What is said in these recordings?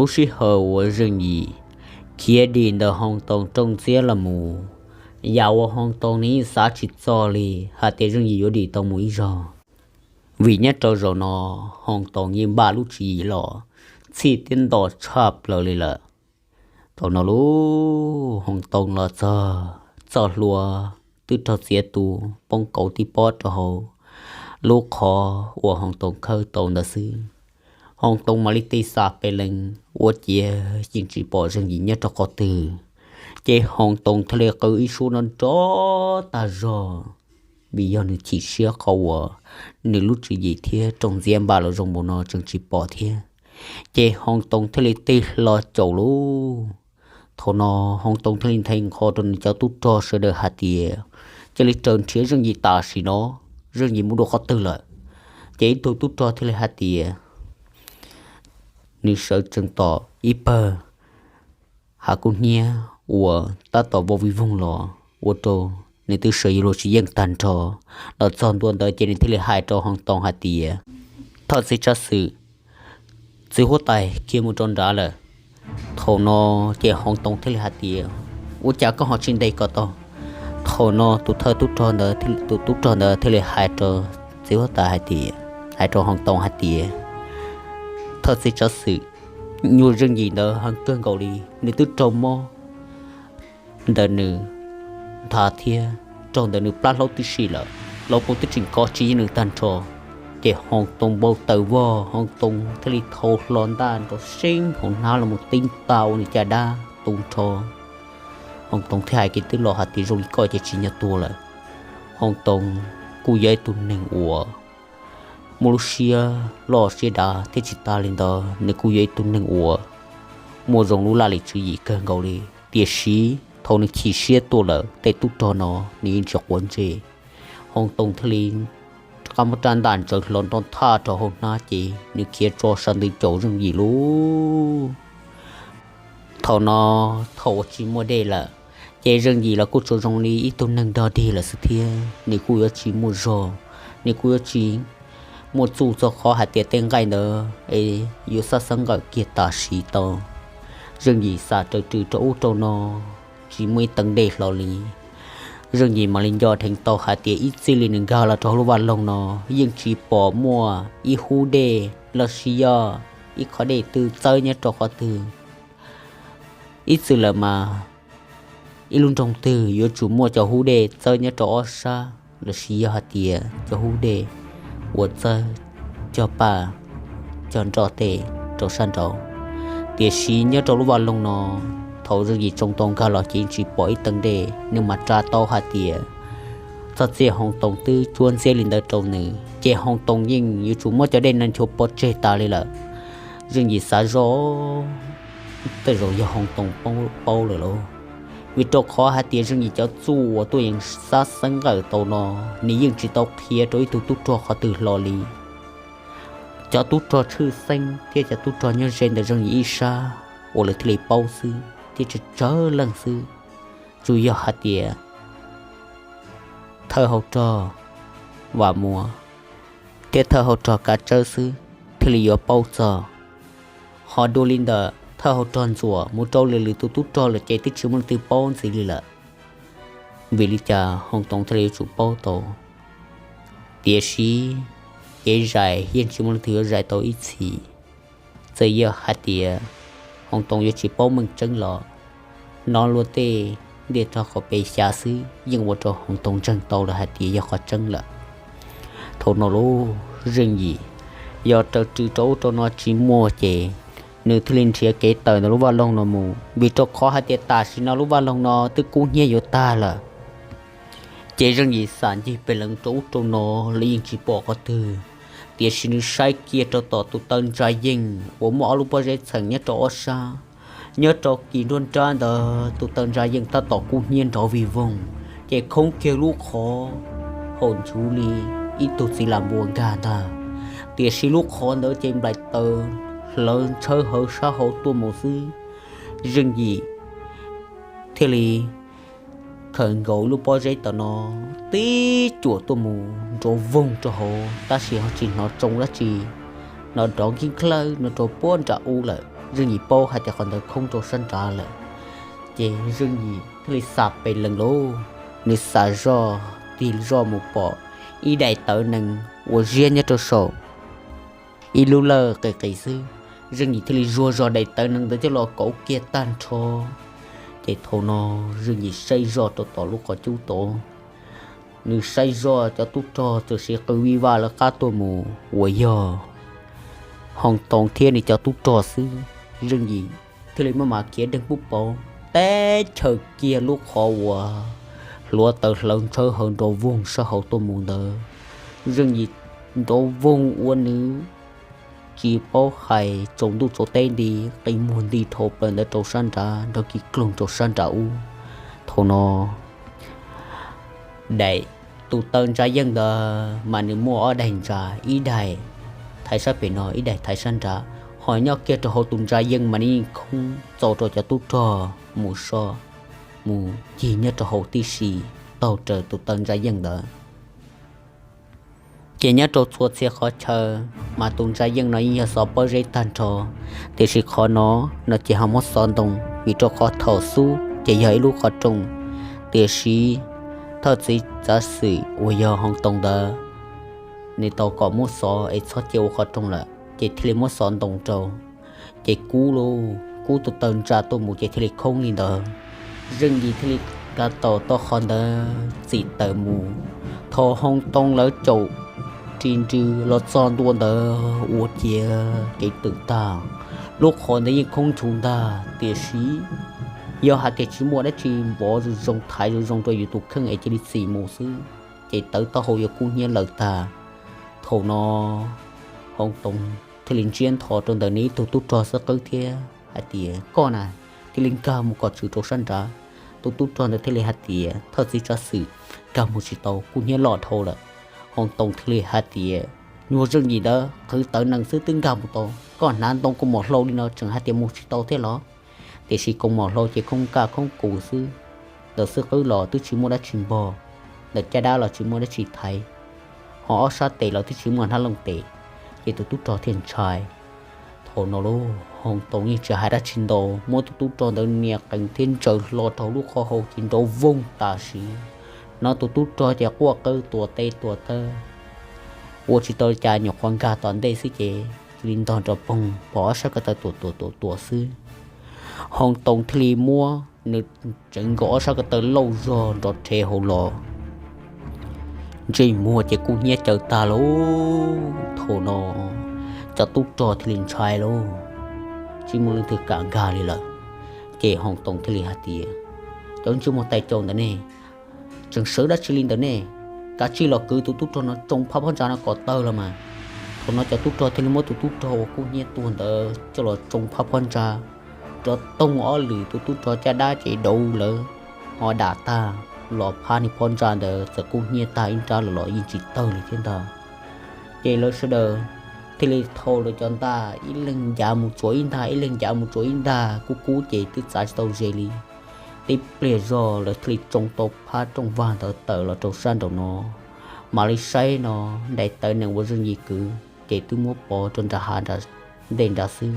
Lub sij hawm uas Zeej Yim khiav dim ntawm Hoo Toos rooj ntxiab los mus, yam uas Hoo Toos nws yeej xav tsis txog li hais tias Zeej Yim yuav dim tau mus ib zaug. Vim nyob rau zaum no Hoo Toos yeej npaj lub tswv yim los txhij thiab nto tshaj plaws li lawm. Thaum no lub Hoo Toos los txog, txoj hlua twb raug txiav tu poob kauv tib pob rau hauv lub qhov uas Hoo Toos khawb tau ntawd xwb. Hoo Toos mam li tig xas pes lees ua ciav yeej tsis pom Zeej Yim nyob rau qhov twg. Ces Hoo Toos thiaj li qw ib suab nrov nrov tag zog, vim yog nws chim siab qhov uas nws lub tswv yim thiab rooj ntxiab npaj los zoo npaum no tseem tsis pom thiab. Ces Hoo Toos thiaj li tig hlo caum lub Thaum no Hoo Toos thiaj li nthe nqho rau nws cov tub rog sawv daws hais tias, cia li raws nrhiav Zeej Yim tam sim no, Zeej Yim mus dua qhov twg lawm? Ces ib tug tub rog thiaj li hais tias, nws sawv tsees tom ib pawg hav kub hnyiab uas tab tom vau vij voog los ua rau nws twb sawv yuav luag tsis yeej tag nrho. Los txog ntua ntawd ces nws thiaj li hais rau Hoo Toos hais tias, thawj txiv tsab xwm, txiv huab tais khiav mus rau nrad lawm. Thaum no ces Hoo Toos thiaj li hais tias, ua cas koj ho tsis ntes kom tau? Thaum no tus thawj tub rog ntawd, tus tub rog ntawd thiaj li hais rau txiv huab tais hais tias, hais rau Hoo Toos hais tias, thawj txiv tsab xwm, nyuag Zeej Yim ntawd heev kawg nkaus li, nws twb raug mob ntawm nws nthav thiab raug ntawm nws plab hlaub tib si lawm, los kuv twb tseem kov tsis yeej nws tag nrho. Ces Hoo Toos npau taws vog, Hoo Toos thiaj li thau hlo ntaj nrov seeb hauv hnab los mus tib nta ua nws caj dab tu nrho. Hoo Toos thiaj hais kev twb los hais tias zoo li koj ces tsis nyob tua lawm. Hoo Toos kuj yog ib tug neeg uas muaj lub siab loj siab dav thiab tsis tas li ntawd nws kuj yog ib tug neeg uas muaj zoo lub laj lim tswv yim kawg nkaus li. Tiam sis thaum nws chim siab tuaj lawm tej tub rog no nws yeej tsis quav ntsej. Hoo Toos thiaj li rov qab muab rab ntaj ntsaws hlo nrov thaj rau hauv hnab ces nws khiav tso sab ntws caum Zeej Yim lub Thaum no, thaum uas tsis muaj dej lawm, ces Zeej Yim los kuj tsuas zoo li ib tug neeg dog dig lawm xwb thiab. Nws kuj yuav tsis muaj zog, nws kuj yuav tsis muaj txuj txog qhov hais tias tej nqaij ntawd es yuav xab xeeb nqawm kiag tam sim tau. Zeej Yim xam raws rws rau ub rau no, tsis muaj ib tee dej hlo li. Zeej Yim mam li nco dheev tau hais tias ib txij li nws nkag los rau hauv lub vaj loog no, yeej tsis pom muaj ib hub dej los sis yog ib qhov dej twg txawb nyob rau qhov twg. Ib txwm lawm mas ib lub nroog twg yuav tsum muaj cov hub dej txawb nyob rau ob sab los sis yog hais tias cov hub dej uas txawb cog paj cog nroj tej rau sab nraud. Tiam sis nyob rau lub vaj loog no, thaum Zeej Yim tsoo tau nkag los ces yeej tsis pom ib tee dej, nws mam tsa tau hais tias txog txij Hoo Toos twb cuab ntxiab li ntawd rau nws, ces Hoo Toos yeej yuav tsum muab cov dej no nchuav pov tseg tas li lawm. Zeej Yim xav zoj, tej zaum yog Hoo Toos paub lawm lauj, vim rau qhov hais tias Zeej Yim cov txuj uas tuaj yees xab xeeb nqawm tau no, nws yeej tsis tau qhia rau ib tug tub rog qhov twg hlo li. Cov tub rog tshwj xeeb thiab cov tub rog nyob ze ntawm Zeej Yim ib sab uas lawv thiaj li paub xwb thiab tsawg tsawg leej xwb, tsuas yog hais tias thawj hau rog Vam Muas thiab thawj hau rog Kav Tsawb xwb thiaj li yuav paub txog. Ho dua li ntawm thawj hau rog Ntxuam mus rau lwm lwm tus tub rog lawm ces twb tsis muaj leej twg paub ntxiv li lawm. Vim li cas Hoo Toos thiaj li yuav tsum paub tau? Tiam sis kev zais yeej tsis muaj leej twg yuav zais tau ib txhis. Txawm yog hais tias Hoo Toos yuav tsis paub meej tseeb los, hnov luag tej ntiaj teb qhov pes xyav xwb yeej ua rau Hoo Toos ntseeg tau lawm hais tias yog qhov tseeb lawm. Thaum no lub Zeej Yim yog raws rws rau ub rau no tsis muaj ces nws thiaj li nrhiav kev tawm ntawm lub vaj loog no mus, vim rau qhov hais tias tam sim no lub vaj loog no twb kub hnyiab yuav tag lawm. Ces Zeej Yim xam ncig pes lees rau ub rau no los yeej tsis pom qhov twg, tiam sis nws saib kiag rau tom tus taw ntsa yeej uas muaj ob lub pob zeb txheem nyob rau ob sab. Nyob rau kis nruab nrab ntawd tus taw ntsa yeej tab tom kub hnyiab nrov vij voog, ces khoob kiag lub qhov haum nchuv li ib tug txiv lam npua nkag ntag. Tiam sis lub qhov ntawd ces nplaim taws hlawv ntshawv hawv sab hauv tuaj mus xwb. Zeej Yim thiaj li khaws nkaus lub pob zeb tom no tib cuam tuaj mus nrov voog rau hauv, tab sis ho tsis hnov tsoo dab tsi, hnov nrov nkig nklawj no rau puag nram ub lawm. Zeej Yim paub hais tias qhov ntawd khoob rau sab nrad lawm, ces Zeej Yim thiaj li xam pes lees lauj, nws xam zoj tig zoj mus pom ib daim tawv nees uas ziab nyob rau saum ib lub lawj qis qis xwb. Zeej Yim thiaj li zuag zog daim tawv nees ntawd coj los kauv kiag tag nrho. Ces thaum no Zeej Yim saib zoj rau tom lub qhov cub tod, nws saib zoj cov tub rog txawm siv qws vij vaj lawv qab tuaj mus uas yog Hoo Toos thiab nws cov tub rog xwb. Zeej Yim thiaj li maj mam khiav deeg pub pauv teb chaws kiag lub qhov uas hluav taws hlawv ntshawv hawv nrov voog sab hauv tuaj mus ntawd. Zeej Yim nrov voog ua nws tsis paub hais tsaus ntuj tsaus teb nti, qi muag nti dhau plaws ntawd rau sab nrad nrog kis kloog rau sab nrad ub. Thaum no daim tus taw ntsa yeej ntawd mas nws muaj ob daim ntsa, ib daim thaiv sab pem no, ib daim thaiv sab nrad, ho nyob kiag rau hauv tus ntsa yeej mas nws yeej khoob txaus rau cov tub rog mus so mus cig nyob rau hauv tib si taug raws tus taw ntsa yeej ntawd. Ces nyob rau txhua txhia qhov chaw mas tus ntsa yeej no yeej yog xov pob zeb tag nrho, tiam sis qhov no no ces ho muab xov ntoo, vim rau qhov thaum xub ces yog ib lub qhov rooj, tiam sis thawj txiv tsav xwm uas yog Hoo Toos ntawd nws tau kom muab xov es txhob cia ua qhov rooj lawm, ces thiaj li muab xov ntoo rau. Ces kub lauj, kub tus taw ntsa tuaj mus ces thiaj li khoob li ntawd. Zeej Yim thiaj li kav tau tau qhov ntawd txim tawm mus. Thaum Hoo Toos lawv caum ris nrws los txog ntua ntawd ua ciav kev twm tag, lub qhov ntawd yeej khoob nchuv ntag, tiam sis yog hais tias tsis muaj dab tsi npov zoo zoo thaiv zoo zoo rau yus tus kheej es cia li txim mus xwb, ces tawv taub hau yuav kub hnyiab lawm tag. Thaum no Hoo Toos thiaj li ntsiab ntho rau ntawm nws ib tug tub rog xub qwb thiab hais tias, koj na, thiaj li nkag mus kom tswm rau sab nrad. Tus tub rog ntawd thiaj li hais tias, thawj txiv tsav xwm, nkag mus tsis tau, kub hnyiab loj dhau lawm. Hoo Toos thiaj li hais tias, nyuag Zeej Yim ntawd qhwv tawv nees xwb twb nkag mus tau, koj hnav ntoo kaus mom hlau li no tseem hais tias mus tsis tau thiab los? Tiam sis kaus mom hlau ces khoob kaj khoob kus xwb, ntawm xub qwb los twb tsis muaj dab tsi npog, ntawm caj dab los tsis muaj dab tsi thaiv, ho ob sab tes los twb tsis muaj hnab looj tes, ces tus tub rog thiaj ntshai. Thaum no lauj, Hoo Toos yeej tsis hais dab tsi ntau, muab tus tub rog ntawd nias qees thiab ntsaws hlo rau lub qhov hau ces nrov voog tam sim no. Tus tub rog ces quaj qw tuam tes tuam taw, ua tsis tau li cas, nyuam qhuav nkag tom ntej xwb ces cia li ntog nrov poog pom ob sab ko taw tuam tuam tuam tuam xwb. Hoo Toos thiaj li muab nws tseev nkaus ob sab ko taw lauj zog nrov rhe hauv los, ntsej muag ces kub hnyiab caws tag lauj. Thaum no cov tub rog thiaj li ntshai lauj, tsis muaj leej twg kam nkag li lawm. Ces Hoo Toos thiaj li hais tias, cov ntsej muag tais caus ntawm nej, tseem sawv dab tsi li ntawm nej? Kav tsij los kwv tus tub rog no tsoo phab pob ntsa no kom tawg los mas. Thaum no cov tub rog thiaj li muab tus tub rog uas kub hnyiab tuag ntawd coj los tsoo phab pob ntsa, rov toog ob lwm, tus tub rog caj dab ces dauv lawv ho dam tag, los phab niag pob ntsa ntawd txawm kub hnyiab tag ib nrab los los yeej tsis tawg li thiab ntag. Ces lawv sawv daws thiaj li thau lawv cov ntaj, ib leeg ncav mus tsuav ib ntaj, ib leeg ncav mus tsuav ib ntaj, kub kub ces twb txav tsis tau ze li. Tib pliag zog lawv thiaj li tsoo tau phab rooj vag ntawd tawm los rau sab nraum no. Mam li saib no, daim tawv nees uas Zeej Yim kwv ces twb muab pov rau nram hav ntej nrad xwb,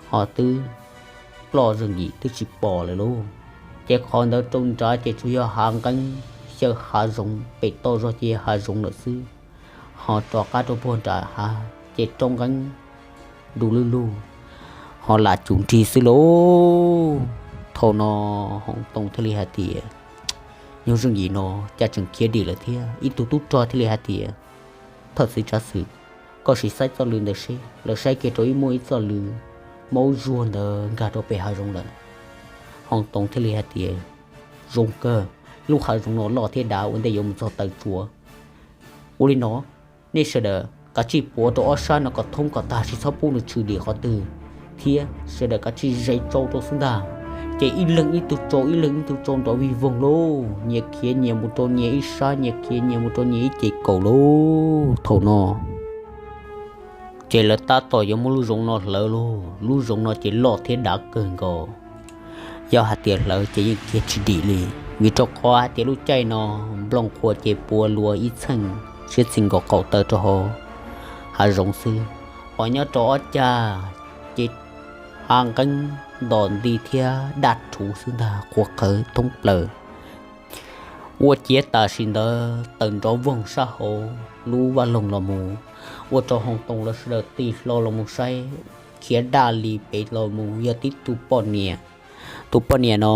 ho twb ploj Zeej Yim twb tsis pom lawm lauj. Ces qhov ntawd rau nrad ces tsuas yog hav nqeeb xyaw hav zoov, pem toj zog ces hav zoov lawm xwb. Ho rov qab rau puag nram hav ces roob nqeeb du lug lug, ho lam cum nrig xwb lauj. Thaum no Hoo Toos thiaj li hais tias, nyuag Zeej Yim no cas tseem khiav dim lawm thiab. Ib tug tub rog thiaj li hais tias, thawj txiv tsav xwm, koj sim saib txoj lw ntawd seb. Lawv saib kiag rau ib muaj ib txoj lw maub zuag ntawd nkag rau pem hav zoov lawm. Hoo Toos thiaj li hais tias, zoo kawg, lub hav zoov no loj thiab dav, ua ntej yuav mus txog taw tsuav. Ua li no, nej sawv daws kav tsij puav rau ob sab no kom thoob kom tag, tsis txhob pub nws tshwm dim qhov twg, thiab sawv daws kav tsij zes tsau rau xwb ntag. Ces ib leeg ib tug tsau, ib leeg ib tug tsau nrov vig voog lauj, nyias khiav nyias mus rau nyias ib sab, nyias khiav nyias mus rau nyias ib ce kaum lauj. Thaum no ces lawv tab tom yuav muab lub zoov no hlawv lauj. Lub zoov no ces loj thiab dav kawg nkaus, yog hais tias hlawv ces yeej khiav tsis dim li, vim rau qhov hais tias lub caij no nplooj qhuav ces puav luas ib txheej siab txheej nkaus qaum taw rau hauv hav zoov xwb. Ho nyob rau ob cag ces hav nqeeb ntos nti thiab daj rhuv xwb ntag, qhuav qhawv thoob plaws. Ua ciav tam sim ntawd tawm nrov voog sab hauv lub vaj loog los mus, ua rau Hoo Toos lawv sawv daws tig hlo los mus saib, khiav daj li pem los mus yog tib tug poj niam. Tus poj niam no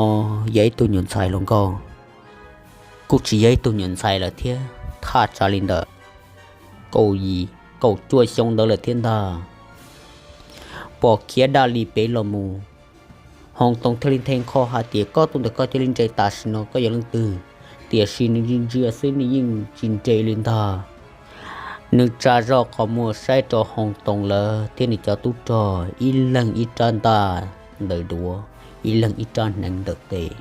yog ib tug nyuam ntxhais hluas nkauj, kuj tsis yog ib tug nyuam ntxhais lawm thiab, thaj tsam li ntawm kaum yim kaum cuaj xyoo ntawd lawm thiab ntag. Pom khiav daj li pem los mus, Hoo Toos thiaj li nthe nqho hais tias, koj tuaj ntawm koj cia li nres tam sim no, koj yog leej twg? Tiam sis nws ntsia ntsia xwb nws yeej tsis nres li ntag. Nws tsa zog qhov muag saib rau Hoo Toos lawv thiab nws cov tub rog ib leeg ib rab ntaj ntawm duav, ib leeg ib rab hneev ntawm tes.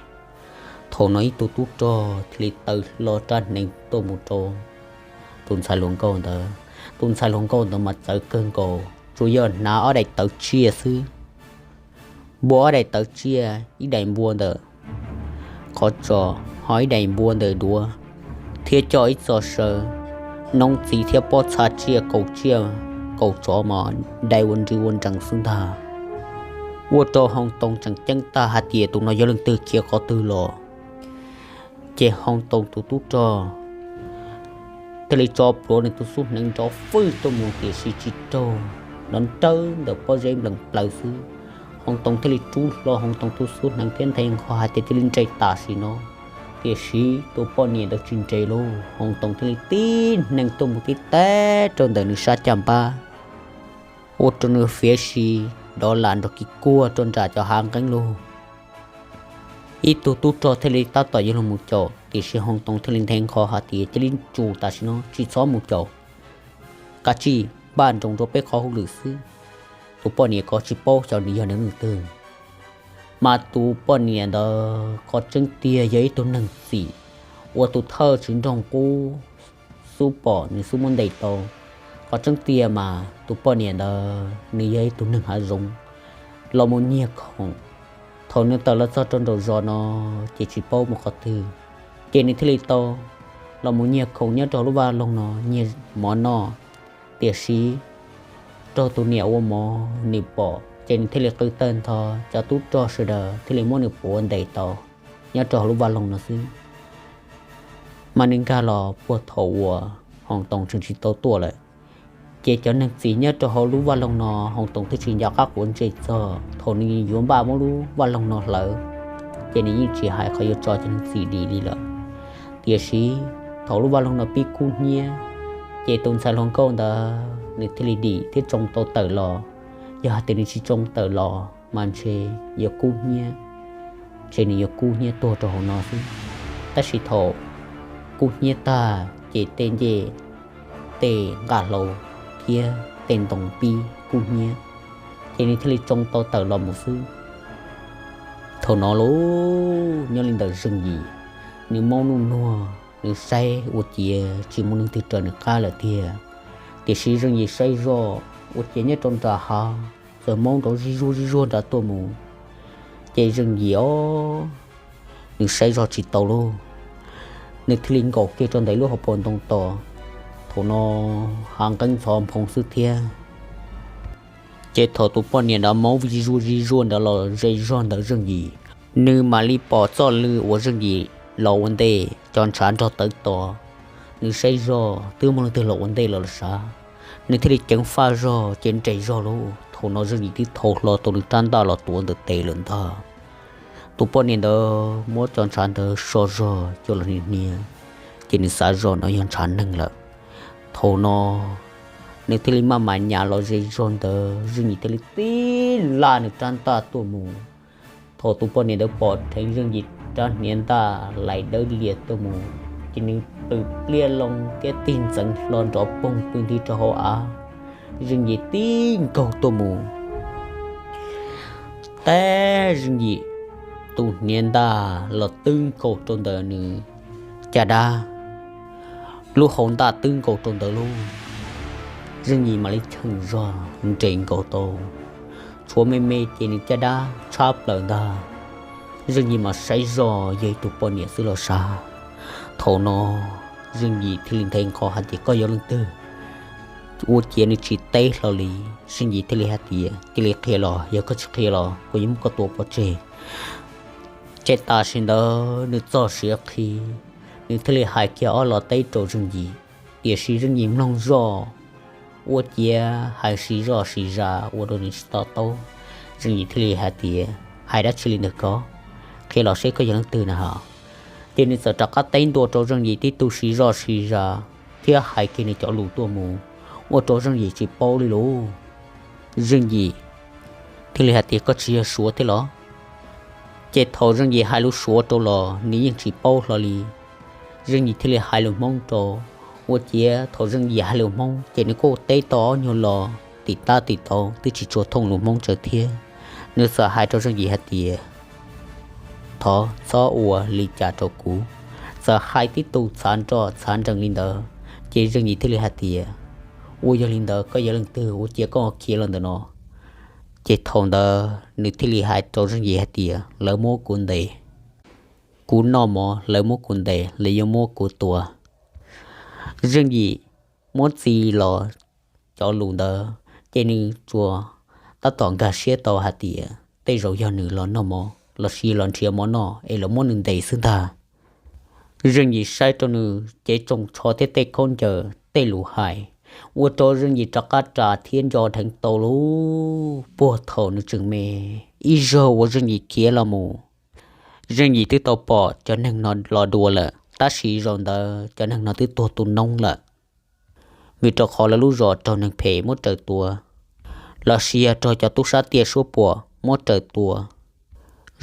Thaum no ib tug tub rog thiaj li taw hlo rab hneev tuaj mus rau tus ntxhais hluas nkauj ntawd. Tus ntxhais hluas nkauj ntawd mas txawv kawg nkaus, tsuas yog hnav ob daim tawv tsiaj xwb, npua ob daim tawv tsiaj, ib daim npua ntawm qhov tsos, ho ib daim npua ntawm duav, thiab coj ib txoj saw noob txiv thiab pob txha tsiaj kaum tsiaj kaum tsov mas dai ua nri ua nrees xwb ntag. Ua rau Hoo Toos tseem ceeb tag hais tias tus no yog leej twg, khiav qhov twg los. Ces Hoo Toos tus tub rog thiaj li tso plhuav nws tus xub hneev nrov fwj tuaj mus, tiam sis tsis raug, nrov nrawb ntawm pob zeb nplees plaws xwb. Hoo Toos thiaj li rub hlo Hoo Toos tus xub hneev thiab nthe nqho hais tias cia li nres tam sim no. Tiam sis tus poj niam ntawd tsis nres lauj, Hoo Toos thiaj li tib hneev tuaj mus tib teb rau ntawm nws sab caj npab, ua rau nws fiav si dov lam nrog kis kuag rau nram cov hav nqeeb lauj. Ib tug tub rog thiaj li tab tom yuav los mus caum, tiam sis Hoo Toos thiaj li nthe nqho hais tias cia li nres tam sim no, tsis txhob mus caum, kav tsij npaj nroos rau peb qhov hauj lwm xwb. Tus poj niam ko tsis paub xyov nws yog nws leej twg, mas tus poj niam ntawd qhov tseeb tiag yog ib tug neeg txim, ua tus thawj tswv nroog qub xub pom nws xub muab ntes tau. Qhov tseeb tiag mas tus poj niam ntawd nws yog ib tug neeg hav zoov los mus nyiag khoom. Thaum nws tawm los txog rau nraum zos no ces tsis paub mus qhov twg, ces nws thiaj li tau los mus nyiag khoom nyob rau lub vaj loog no, nyiag mov noj. Tiam sis raug tus niam ua mov nws pom, ces nws thiaj li qw tawg ntho, cov tub rog sawv daws thiaj li muab nws puav ntes tau nyob rau hauv lub vaj loog no xwb. Mas nws nkag los puag thaum uas Hoo Toos tseem tsis tau tuaj lawm. Ces cov neeg txim nyob rau hauv lub vaj loog no Hoo Toos twb tsis nco qab quav ntsej txog. Thaum nws yuav npaj muab lub vaj loog no hlawv, ces nws yeej tsis hais qhov yuav tso cov neeg txim dim li lawm. Tiam sis thaum lub vaj loog no pib kub hnyiab, ces tus ntxhais hluas nkauj ntawd nws thiaj li dim thiab tsoo tau tawm los. Yog hais tias nws tsis tsoo tawm los mas ntshe yuav kub hnyiab, ntshe nws yuav kub hnyiab tuag rau hauv no xwb. Tab sis thaum kub hnyiab tag ces tej ncej, tej nqaj hlau thiab tej ntoo pib kub hnyiab, ces nws thiaj li tsoo tau tawm los mus xwb. Thaum no lauj, nyob li ntawm Zeej Yim, nws maub nuj nuag, nws saib ua ciav tsis muaj leej twg raws nws qab lawm tiag. Tiam sis Zeej Yim saib zoj ua ciav nyob rau nram hav txawm maub nrov zij zuag zij zuag nrad tuaj mus. Ces Zeej Yim os, nws saib zoj tsis tau lauj, nws thiaj li nkaum kiag rau ntawm lub hauv paus ntoo tos. Thaum no hav nqeeb ntxhov nphoo xwb thiab. Ces thaum tus poj niam ntawd maub zij zuag zij zuag ntawd los ze zog ntawm Zeej Yim, nws mam li pom txoj lw uas Zeej Yim los ua ntej, cov ntshav nrog tawv tos. Nws saib zog twb muaj leej twg los ua ntej los los sav, nws thiaj li ceev faj zog ces nres zog lauj. Thaum no Zeej Yim twb thau hlo tau nws rab ntaj los tuav ntawm tes lawm ntag. Tus poj niam ntawd muab cov ntshav ntawd so zog coj los hnia hnia, ces nws xav zog no yog ntshav neeg lawm. Thaum no nws thiaj li maj mam nyas los ze zog ntawd, Zeej Yim thiaj li tib laj nws rab ntaj tuaj mus. Thaum tus poj niam ntawd pom dheev Zeej Yim rab hniav ntaj lais dawb lias tuaj mus, ces nws plws pliaj loo thiab tig ntxeev hlo nrov poog pw nti rau hauv av. Zeej Yim tib nkaug tuaj mus, tab Zeej Yim tus hniav ntaj los twb nkaus rau ntawm nws caj dab, lub hau ntaj twb nkaus rau ntawd lauj. Zeej Yim mam li cheem zog nres nkaus tau, tshuav me me ces nws caj dab tshab plaws ntag. Zeej Yim mas saib zog yog ib tug poj niam xwb los sav. Thaum no Zeej Yim thiaj li nthe nqho hais tias, koj yog leej twg? Ua ciav nws tsis teb hlo li. Zeej Yim thiaj li hais tias, cia li qhia los, yog koj tsis qhia los kuv yuav muab koj tua pov tseg. Ces tam sim ntawd nws txog siav qhi, nws thiaj li hais kiag ob lo teb rau Zeej Yim. Tiam sis Zeej Yim mloog zoj, ua ciav hais siv zoj siv zas ua rau nws tsis to taub. Zeej Yim thiaj li hais tias, hais dab tsi li ntawm koj? Qhia los seb koj yog leej twg na ho. Ces nws txawm rov qab teb ntua rau Zeej Yim tib tug siv zoj siv zas thiab hais kiag nws cov lus tuaj mus, ua rau Zeej Yim tsis paub li lauj. Zeej Yim thiaj li hais tias, koj tsis yog Suav thiab los? Ces thaum Zeej Yim hais lus Suav rau los nws yeej tsis paub hlo li. Zeej Yim thiaj li hais lus Hmoob rau. Ua ciav thaum Zeej Yim hais lus Hmoob ces nws kuj teb tau ob nyuag lo tim tab tim tau, twb tsis tshua thooj lus Hmoob tsawv thiab. Nws txawm hais rau Zeej Yim hais tias, thov txhob ua li cas rau kuv. Txawm hais tib tug txhav nroj txhav nrees li ntawd, ces Zeej Yim thiaj li hais tias, ua yog li ntawd koj yog leej twg ua ciav koj khiav los ntawm no? Ces thaum ntawd nws thiaj li hais rau Zeej Yim hais tias, lawv muab kuv ntes, kuv noj mov lawv muab kuv ntes, lawv yuav muab kuv tua. Zeej Yim muab txi los cov lus ntawd, ces nws tsuas tab tom nkag siab tau hais tias tej zaum yog nws los noj mov los sis los nrhiav mov noj es lawv muab nws ntes xwb ntag. Zeej Yim saib rau nws cev tsoos tsho thiab tej khaub ncaws tej lus hais, ua rau Zeej Yim rov qab ras thiab nco dheev tau lub puag thaum nws tseem me. Ib zaug uas Zeej Yim khiav los mus, Zeej Yim twb tau pom cov neeg no los dua lawm, tab sis zaum ntawd cov neeg no twb tuag tu noob lawm, vim rau qhov lawv lub zos raug neeg phem muab raws tua los sis yog raug cov tub sab tiaj suab puam muab raws tua.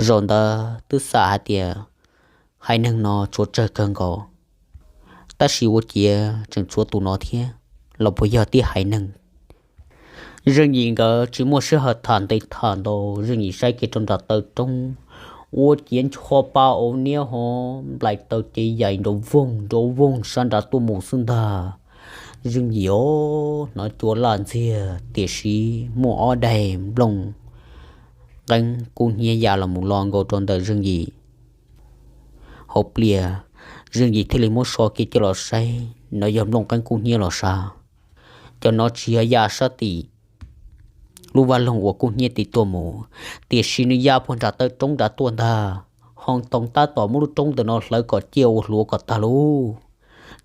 Zaum ntawd twb xam hais tias haiv neeg no tshuav tsawg kawg nkaus, tab sis ua ciav tseem tshuav tus no thiab, los puas yog tib haiv neeg? Zeej Yim nkawd tsis muaj sij hawm tham ntev tham ntau, Zeej Yim saib kiag rau nram taw roob, ua ciav ncho pa auv niab ho nplaim taw cev yaim nrov voog nrov voog sab nrad tuaj mus xwb ntag. Zeej Yim os, hnov cua laj ntxiag tiam sis muaj ob daim nplooj qeeb kub hnyiab ya los mus lo nkaus rau ntawm Zeej Yim hauv pliaj. Zeej Yim thiaj li muab so kiag coj los saib, no yog nplooj qeeb kub hnyiab los sav. Cov no tsis yog ya sab tim lub vaj loog uas kub hnyiab tid tuaj mus, tiam sis nws ya puag nram taw roob nrad tuaj ntag. Hoo Toos tab tom muab lub roob ntawm no hlawv kom ciaj ua hluav kom tag lauj.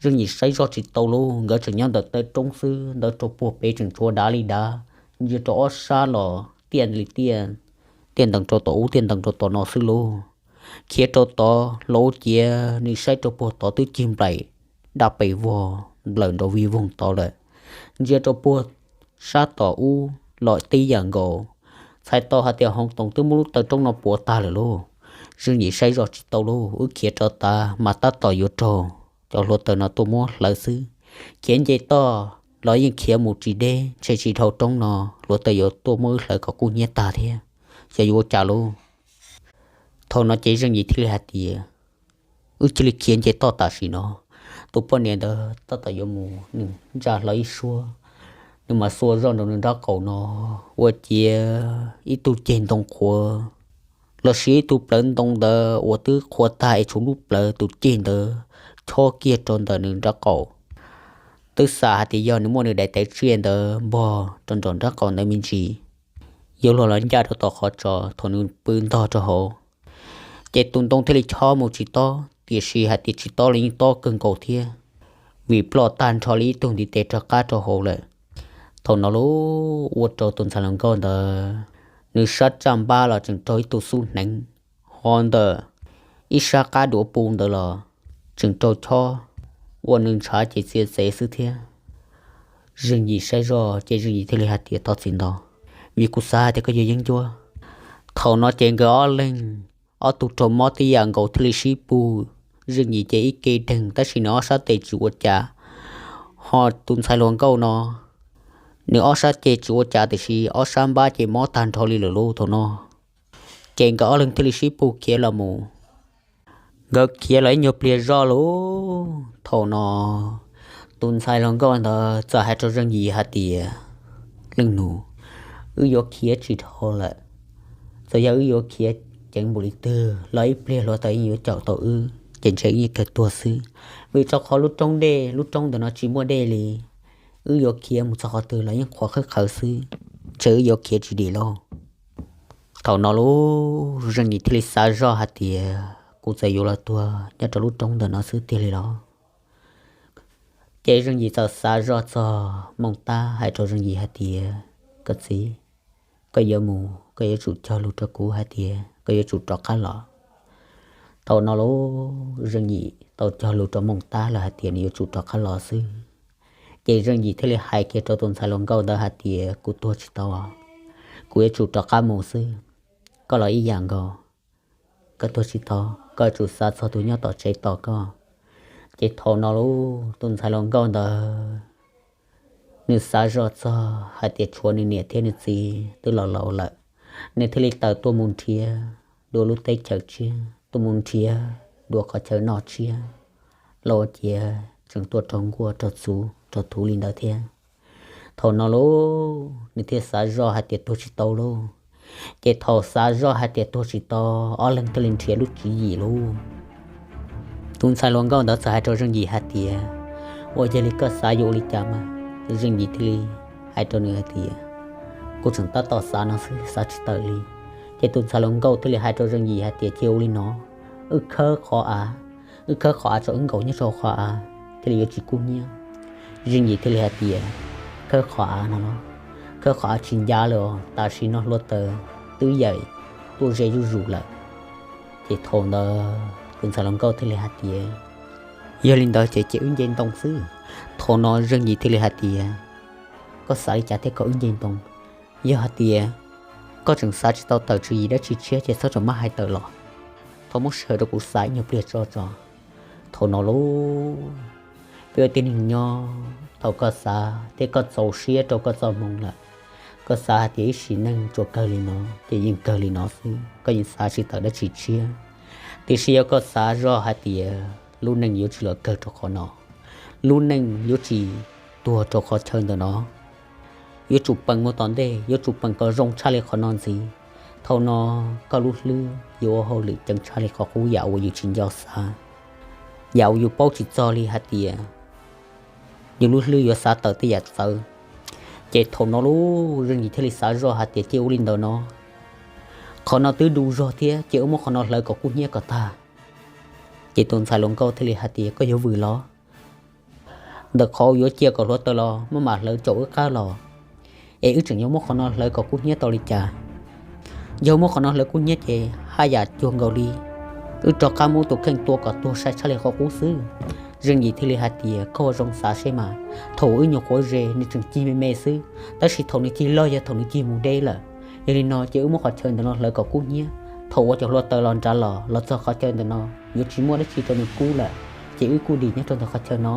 Zeej Yim saib zoj tsis tau lauj, nkawd tseem nyob ntawm taw roob xwb, ntawd rau puag pem tseem tshuav dav li dav, ntsia rau ob sab los tiaj li tiaj, tiaj ntees rau tom ub tiaj ntees rau tom no xwb lauj. Khiav rau tod los ua ciav nws saib rau puag tod twb cig nplaim dab pes vog nplawm nrov vig voog tod lawm. Ntsia rau puag sab tom ub los tib yam nkaus, txhais tau hais tias Hoo Toos twb muab lub taw roob no puav tag lawm lauj. Zeej Yim saib zoj tsis tau lauj, wb khiav rov tas mas tab tom yuav raug cov hluav taws no tuaj muab hlawv xwb. Khiav nce toj los yeej khiav mus tsis deb, ntshe tsis dhau roob no hluav taws yuav tuaj muab wb hlawv kom kub hnyiab tag thiab. Xyov yuav ua cas lauj. Thaum no ces Zeej Yim thiaj li hais tias, wb cia li khiav nce toj tam sim no. Tus poj niam ntawd tab tom yuav mus, nws ntsa hlo ib suab, nws mas xuas zoj nraum nws nrab qaum no, ua ciav ib tug ceg ntoo qhuav los sis ib tug plawv ntoo ntawd uas twb qhuav tag es tshuav lub plawv tus ceg ntawd chob kiag rau ntawm nws nrab qaum. Twb xam hais tias yog nws muab nws daim tawv tsiaj ntawd npog rau nraum nrab qaum ntawd me ntsis, yuav luag los ncaj rau tom qhov tso thaum nws pw ntog rau hauv. Ces tus ntoo thiaj li chob mus tsis tob, tiam sis hais tias tsis tob los yeej tob kawg nkaus thiab, vim ploj tag nrho li ib tug ntiv tes rov qab rau hauv lawm. Thaum no lauj, ua rau tus ntxhais hluas nkauj ntawd, nws sab raj npab los tseem raug ib tug xub hneev, ho ntawm ib sab qab duav pu ntawd los tseem raug chob, ua nws ntshav ces txiav txev xwb thiab. Zeej Yim saib zoj ces Zeej Yim thiaj li hais tias, thov txim ntau, vim kuv xav hais tias koj yuav yeeb ncuab. Thaum no ces nkawd ob leeg, ob tug raug mob tib yam nkaus thiaj li sib pug. Zeej Yim ces ib ke deeg tab sis nws ob sab tes tsis ua cas, ho tus ntxhais hluas nkauj no, nws ob sab tes tsis ua cas tiam sis ob sab npab ces mob tag nrho li lawm lauj thaum no. Ces nkawd ob leeg thiaj li sib pug khiav los mus. Nkawd khiav los ib nyuag pliag zoj lauj, thaum no tus ntxhais hluas nkauj ntawd txawm hais rau Zeej Yim hais tias, leej nus, wb yuav khiav tsis dhau lawm. Txawm yog wb yuav khiav ceev npaum li twg los ib pliag hluav taws yeej yuav caum tau wb, ces ntshe wb yeej kawg tuag xwb. Vim rau qhov lub roob dej, lub roob ntawm no tsis muaj dej li. wb yuav khiav mus txog qhov twg los yeej qhuav qhawb qhawv xwb, ntshe wb yuav khiav tsis dim lauj. Thaum no lub Zeej Yim thiaj li xav zoj hais tias kuv txawm yuav los tuag nyob rau lub roob ntawm no xwb tiag li los. Ces Zeej Yim txawm xav zoj txog Mooj Tab hais rau Zeej Yim hais tias, koj txiv, koj yuav mus koj yuav tsum cog lus rau kuv hais tias koj yuav tsum rov qab los. Thaum no lub Zeej Yim tau cog lus rau Mooj Tab lawm hais tias nws yuav tsum rov qab los xwb. Ces Zeej Yim thiaj li hais kiag rau tus ntxhais hluas nkauj ntawd hais tias, kuv tuag tsis tau, kuv yuav tsum rov qab mus xwb, koj los ib yam nkaus. Koj tuag tsis tau, koj yuav tsum xav txog tus nyob tom tsev tos koj. Ces thaum no lub tus ntxhais hluas nkauj ntawd nws xav zoj txog hais tias tshuav nws niam thiab nws txiv twb los laus lawm, nws thiaj li tawm tuaj mus nrhiav dua lub teb chaws tshiab, tuaj mus nrhiav dua qhov chaw noj tshiab, los ua ciav tseem tuaj raug nkuaj raug txuv raug thuv li ntawd thiab. Thaum no lub nws thiaj xav zoj hais tias tuag tsis tau lauj. Ces thaum xav zoj hais tias tuag tsis tau, ob leeg thiaj li nrhiav lub tswv yim lauj. Tus ntxhais hluas nkauj ntawd txawm hais rau Zeej Yim hais tias, ua yog li koj xav yuav ua li cas mas? Zeej Yim thiaj li hais rau nws hais tias, kuv tseem tab tom xav no xwb, xav tsis tawm li. Ces tus ntxhais hluas nkauj thiaj li hais rau Zeej Yim hais tias, cia ua li no, wb khawb qhov av, wb khawb qhov av tso wb nkaum nyob rau qhov av thiaj li yuav tsis kub hnyiab. Zeej Yim thiaj li hais tias, khawb qhov av no los? Khawb qhov av tsis ncav lawm os, tam sim no hluav taws twb yaim tuaj ze zuj zus lawm. Ces thaum ntawd tus ntxhais hluas nkauj thiaj li hais tias, yog li ntawd ces cia wb nce ntoo xwb. Thaum no Zeej Yim thiaj li hais tias, koj xav li cas thiaj kom wb nce ntoo? Yog hais tias koj tseem xav tsis tau tawm tswv yim dab tsi tshiab ces txhob tseem maj hais tawm los, thov muab sij hawm rau kuv xav ib nyuag pliag tso tso. Thaum no lauj, peb ua tib neeg nyob, thaum koj xav thiab koj txaus siab rau koj txoj hmoo lawm, koj xav hais tias ib sim neej tsuas kawg li no ces yeej kawg li no xwb, koj yeej xav tsis tawm dab tsi tshiab. Tiam sis yog koj xav zoj hais tias lub neej yuav tsis los kawg rau qhov no, lub neej yuav tsis tuag rau qhov chaw ntawm no, yuav tsum peem mus tom ntej, yuav tsum peem kom zoo tshaj li qhov no ntxiv. Thaum no koj lub hlwb yuav ua hauj lwm ceev tshaj li qhov qub yam uas yus tsis nco xav, yam uas yus paub tsis txog li hais tias yus lub hlwb yuav xav tawm tej yam txawv. Ces thaum no lub Zeej Yim thiaj li xav zoj hais tias cia ua li ntawd no, qhov no twb du zog thiab, cia wb muab qhov no hlawv kom kub hnyiab kom tag. Ces tus ntxhais hluas nkauj thiaj li hais tias, koj yuav vwm los? Ntawm qhov yuav cia kom hluav taws los maj mam hlawv caum wb qab los, es wb tseem yuav muab qhov no hlawv kom kub hnyiab tau li cas? Yog muab qhov no hlawv kub hnyiab ces haj yam cuag nkaus li wb rov qab muab tus kheej tua kom tuag sai tshaj li qhov qub xwb. Zeej Yim thiaj li hais tias, koj ua zoo xav seb mas, thaum wb nyuam qhuav ze nws tseem cig me me xwb, tab sis thaum nws cig loj yog thaum nws cig mus deb lawm. Yog li no ces wb muab qhov chaw ntawm no hlawv kom kub hnyiab, thaum uas cov hluav taws los nrad los los txog qhov chaw ntawm no yuav tsis muaj dab tsi rau nws kub lawm, ces wb kuj dim nyob rau ntawm qhov chaw no.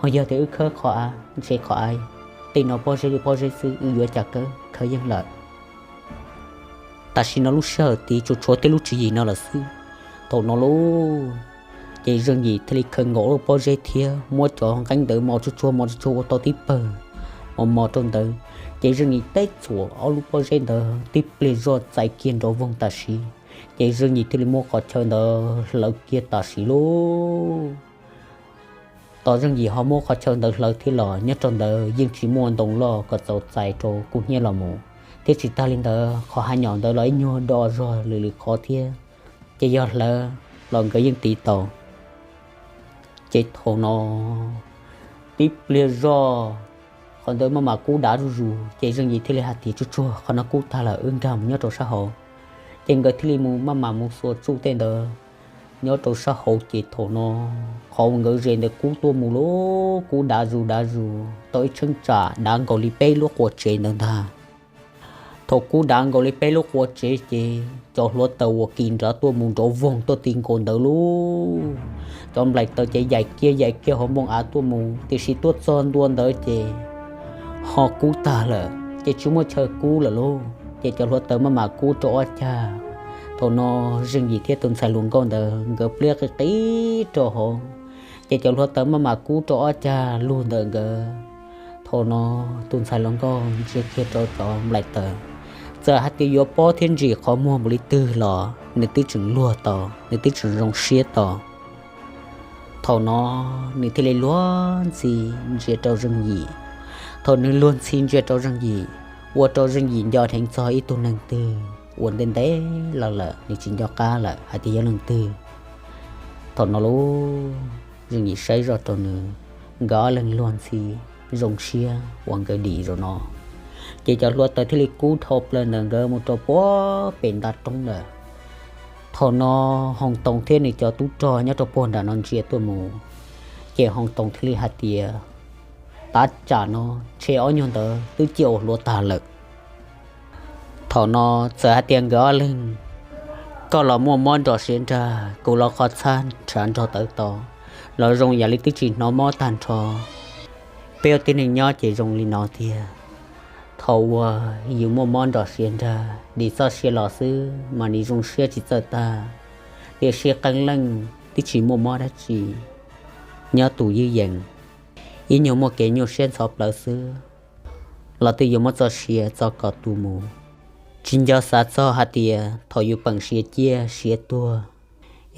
Ho yog tias wb khawb qhov av, ntshe qhov av tej no pob zeb li pob zeb xwb, wb yuav cas khawb, khawb yeej lawm. Tam sim no lub sij hawm tid tsuas tshuav tej lub tswv yim no lawm xwb. Thaum no lauj, ces Zeej Yim thiaj li khaws nkaus lub pob zeb thiab muab cov nqeeb ntawd mos tsuag tsuag mos tsuag tsuag ua tau tib pawg mos mos rau ntawd. Ces Zeej Yim teb txhuam ob lub pob zeb ntawd tib pliag zoj txais kiag nrov voog tam sim, ces Zeej Yim thiaj li muab qhov chaw ntawd hlawv kiag tam sim lauj. Tos Zeej Yim ho muab qhov chaw ntawd hlawv thiab los nyob rau ntawd yeej tsis muaj ntoo loj kom txaus txais rau kub hnyiab los mus, thiab tsis tag li ntawd qhov hav nyom ntawd los ib nyuag do zog lwm lwm qhov thiab, ces yog hlawv los nkawd yeej tiv tau. Ces thaum no tib pliag zoj qhov ntawd maj mam kub dav zuj zus, ces Zeej Yim thiaj li hais tias, tsuag tsuag qhov no kub tag lawm, wb nkag mus nyob rau sab hauv. Ces nkawd thiaj li mus maj mam mus xuas tsuj tej ntawd nyob rau sab hauv. Ces thaum no qhov uas nkawd ze ntawd kub tuaj mus lauj, kub dav zus dav zus tau ib cheeb tsam dav nkaus li peb lub qua tsev ntawd ntag. Thaum kub dav nkaus li peb lub qua tsev ces cov hluav taws uas kis nrad tuaj mus nrov voog tuaj ti nkaus ntawd lauj. Cov nplaim taws ces yaim kiag yaim kiag hauv npoo av tuaj mus, tiam sis tuaj txog ntua ntawd ces ho kub tag lawm, ces tsis muaj chaw kub lawm lauj. Ces cov hluav taws maj mam kub rau ob cag. Thaum no Zeej Yim thiab tus ntxhais hluas nkauj ntawd nkawd pliab qi qib rau hauv, ces cov hluav taws maj mam kub rau ob cag lug ntawm nkawd. Thaum no tus ntxhais hluas nkauj ntsia kiag rau cov nplaim taws, txawm hais tias yuav pob thiab ntsim qhov muag npaum li twg los nws twb tseem luag tau, nws twb tseem zoo siab tau. Thaum no nws thiaj li luag ntxhi ntsia rau Zeej Yim, Thaum nws luag ntxhi ntsia rau Zeej Yim, ua rau Zeej Yim nco dheev txog ib tug neeg twg uas ntev ntev los lawm nws tsis nco qab lawm hais tias yog leej twg. Thaum no lub Zeej Yim saib zoj rau nws, nkawd ob leeg luag ntxhi zoo siab uas nkawd dim zaum no. Ces cov hluav taws thiaj li kub dhau plaws ntawm nkawd mus rau puag pem nta roob lawm. Thaum no Hoos Toos thiab nws cov tub rog nyob rau puag nram no ntsia tuaj mus, ces Hoos Toos thiaj li hais tias, tav tsam no ntshe ob nyuag ntawd twb ciaj ua hluav tag lawm. Thaum no txawm hais tias nkawd ob leeg, koj los muaj mob nrog siav nrag, kuv los qhov txhab nrhav nrog tawv to, los zoo yam li twb tsis hnov mob tag nrho. Peb ua tib neeg nyob ces zoo li no tiag. Thaum uas yus muaj mob nrog siav nrag, dim txoj sia los xwb mas nim zoo siab tsis txawj tag, tiam sis qee leej twb tsis muaj mob dab tsi, nyob tus ywj yees, ib nyuag muaj kev nyuaj siab ntxhov plawv xwb los twb yuav muab txoj sia txo kom tu mus. Tsis nco xav txog hais tias thaum yus peem siav ciaj siav tuag,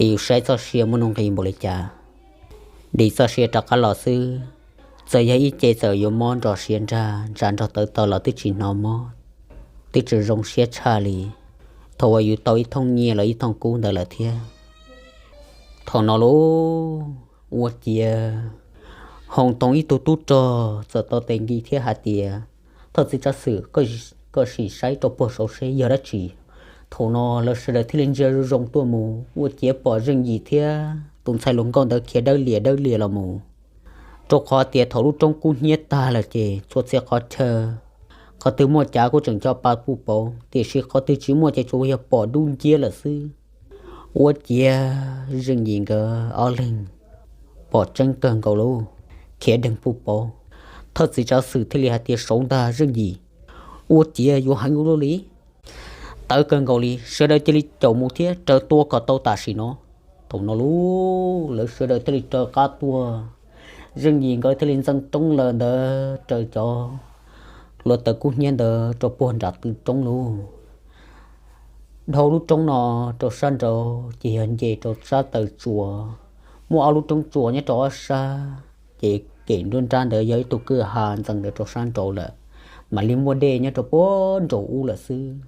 es yus saib txoj sia muaj nuj nqis npaum li cas. Dim txoj sia rov qab los xwb, txawm yog ib ce txawm yuav mob nrog siav nrag, nrhav nrog tawv to los twb tsis hnov mob, twb tseem zoo siab tshaj li thaum uas yus tau ib thooj nyiaj los ib thooj kub ntawd lawm thiab. Thaum no lub ua ciav Hoos Toos ib tug tub rog txawm tau tes nki thiab hais tias, thawj txiv tsav xwm, koj sim saib rau puag saud seb yog dab tsi. Thaum no lawv sawv daws thiaj li ntsia zoo zoo tuaj mus, ua ciav pom Zeej Yim thiab tus ntxhais hluas nkauj ntawd khiav dawb lias dawb lias los mus. Rau qhov tias thaum lub roob kub hnyiab tag lawm ces txhua txhia qhov chaw, qhov twg muaj cav kuj tseem coj pa puj pauv, tiam sis qhov twg tsis muaj ces tsuas yog pom dub nciab lawm xwb. Ua ciav Zeej Yim nkawd ob leeg pom tseeb kawg nkaus lauj, khiav deeg puj pauv. Thawj txiv tsav xwm thiaj li hais tias, saud ntag Zeej Yim. Ua ciav yuav heev ua luaj li, tawv kawg nkaus li, sawv daws cia li caum mus thiab raws tua kom tau tam sim no. Thaum no lub lawv sawv daws thiaj li raws qab tuaj, Zeej Yim nkawd thiaj li ntxeev roob lawm ntawd raws cov hluav taws kub hnyiab ntawd rau puag nram tw roob lauj. Dhau lub roob no rau sab nraud ces yog nce rau sab taw tsua, muaj ob lub roob tsua nyob rau ob sab, ces kem nruab nrab ntawd yog ib tug kwj ha ntxeev ntawd rau sab nraud lawm, mam li muaj dej nyob rau puag nraum ub lawm xwb.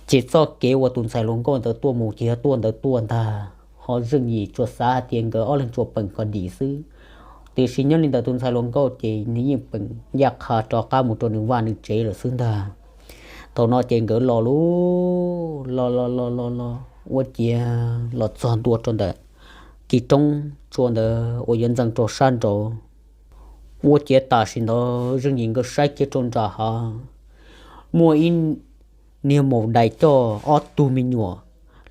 Ces txoj kev uas tus ntxhais hluas nkauj ntawd tuaj mus ces yog tuaj ntawd tuaj ntag, ho Zeej Yim tsuas xav hais tias nkawd ob leeg tsuas peem kom dim xwb, tiam sis nyob li ntawd tus ntxhais hluas nkauj ces nws yeej peem ncaj qha rov qab mus rau nws vaj nws tsev lawm xwb ntag. Thaum no ces nkawd los lauj, los los los los los ua ciav los txog ntua rau ntawm kis roob tsua ntawd uas yuav ntxeev rau sab nraud. Ua ciav tam sim ntawd Zeej Yim nkawd saib kiag rau nram hav, muaj ib niag maum dais coj ob tug me nyuam,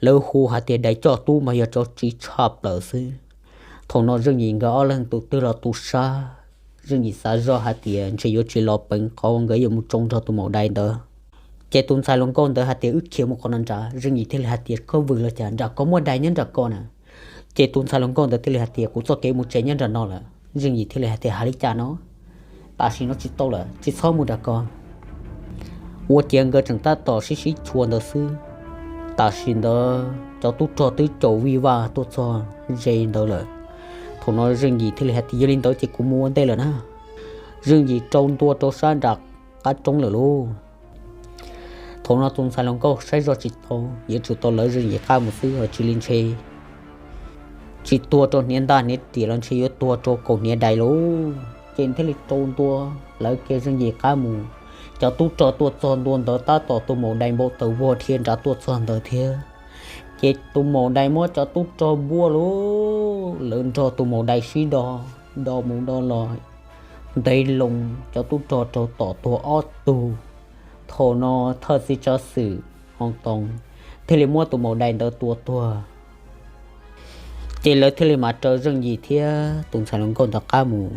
lawv hu hais tias dais coj tub mas yog cov tsiv tshaj plaws xwb. Thaum no Zeej Yim nkawd ob leeg tus twg los tus sab, Zeej Yim xav zoj hais tias ntshe yuav tsis los peem qhov nkawd yuav mus tsoo nrog tus maum dais ntawd. Ces tus ntxhais hluas nkauj ntawd hais tias wb khiav mus qhov no nrad, Zeej Yim thiaj li hais tias koj vwm los cas, nram ko muaj dais nyob nram ko na. Ces tus ntxhais hluas nkauj ntawd thiaj li hais tias kuv txoj kev mus tsev nyob nram no lawm. Zeej Yim thiaj li hais tias hais li cas no, tam sim no tsis tau lawm, tsis txhob mus nram ko. Ua ciav nkawd tseem tab tom sib sib tshua ntawd xwb, tam sim ntawd cov tub rog twb caum vij vaj tuaj txog ze ntawd lawm. Thaum no Zeej Yim thiaj li hais tias yog li ntawd ces kuv mus ua ntej lawm na. Zeej Yim rau ntua rau sab nram qab roob lawm lauj. Thaum no tus ntxhais hluas nkauj saib zoj tsis tau, yuav tsum tau lawv Zeej Yim qab mus xwb, ho tsis li ntshe tsis tuag rau hniav ntaj hniav riam los ntshe yuav tuag rau kaum hniav dais lauj. Ces thiaj li rau ntua lawv kiag Zeej Yim qab mus. Cov tub rog tuaj txog ntua ntawd tab tom tus maum dais npau taws vog dhia nrad tuaj txog ntawd thiab. Ces tus maum dais muab cov tub rog npuaj lauj, lawv nrog tus maum dais sib do, do mus do los, ntev loo cov tub rog raug tom tuag ob tug. Thaum no thawj txiv tsav xwm Hoos Toos thiaj li muab tus maum dais ntawd tua tuag. Ces lawv thiaj li mam raws Zeej Yim thiab tus ntxhais hluas nkauj ntawd qab mus.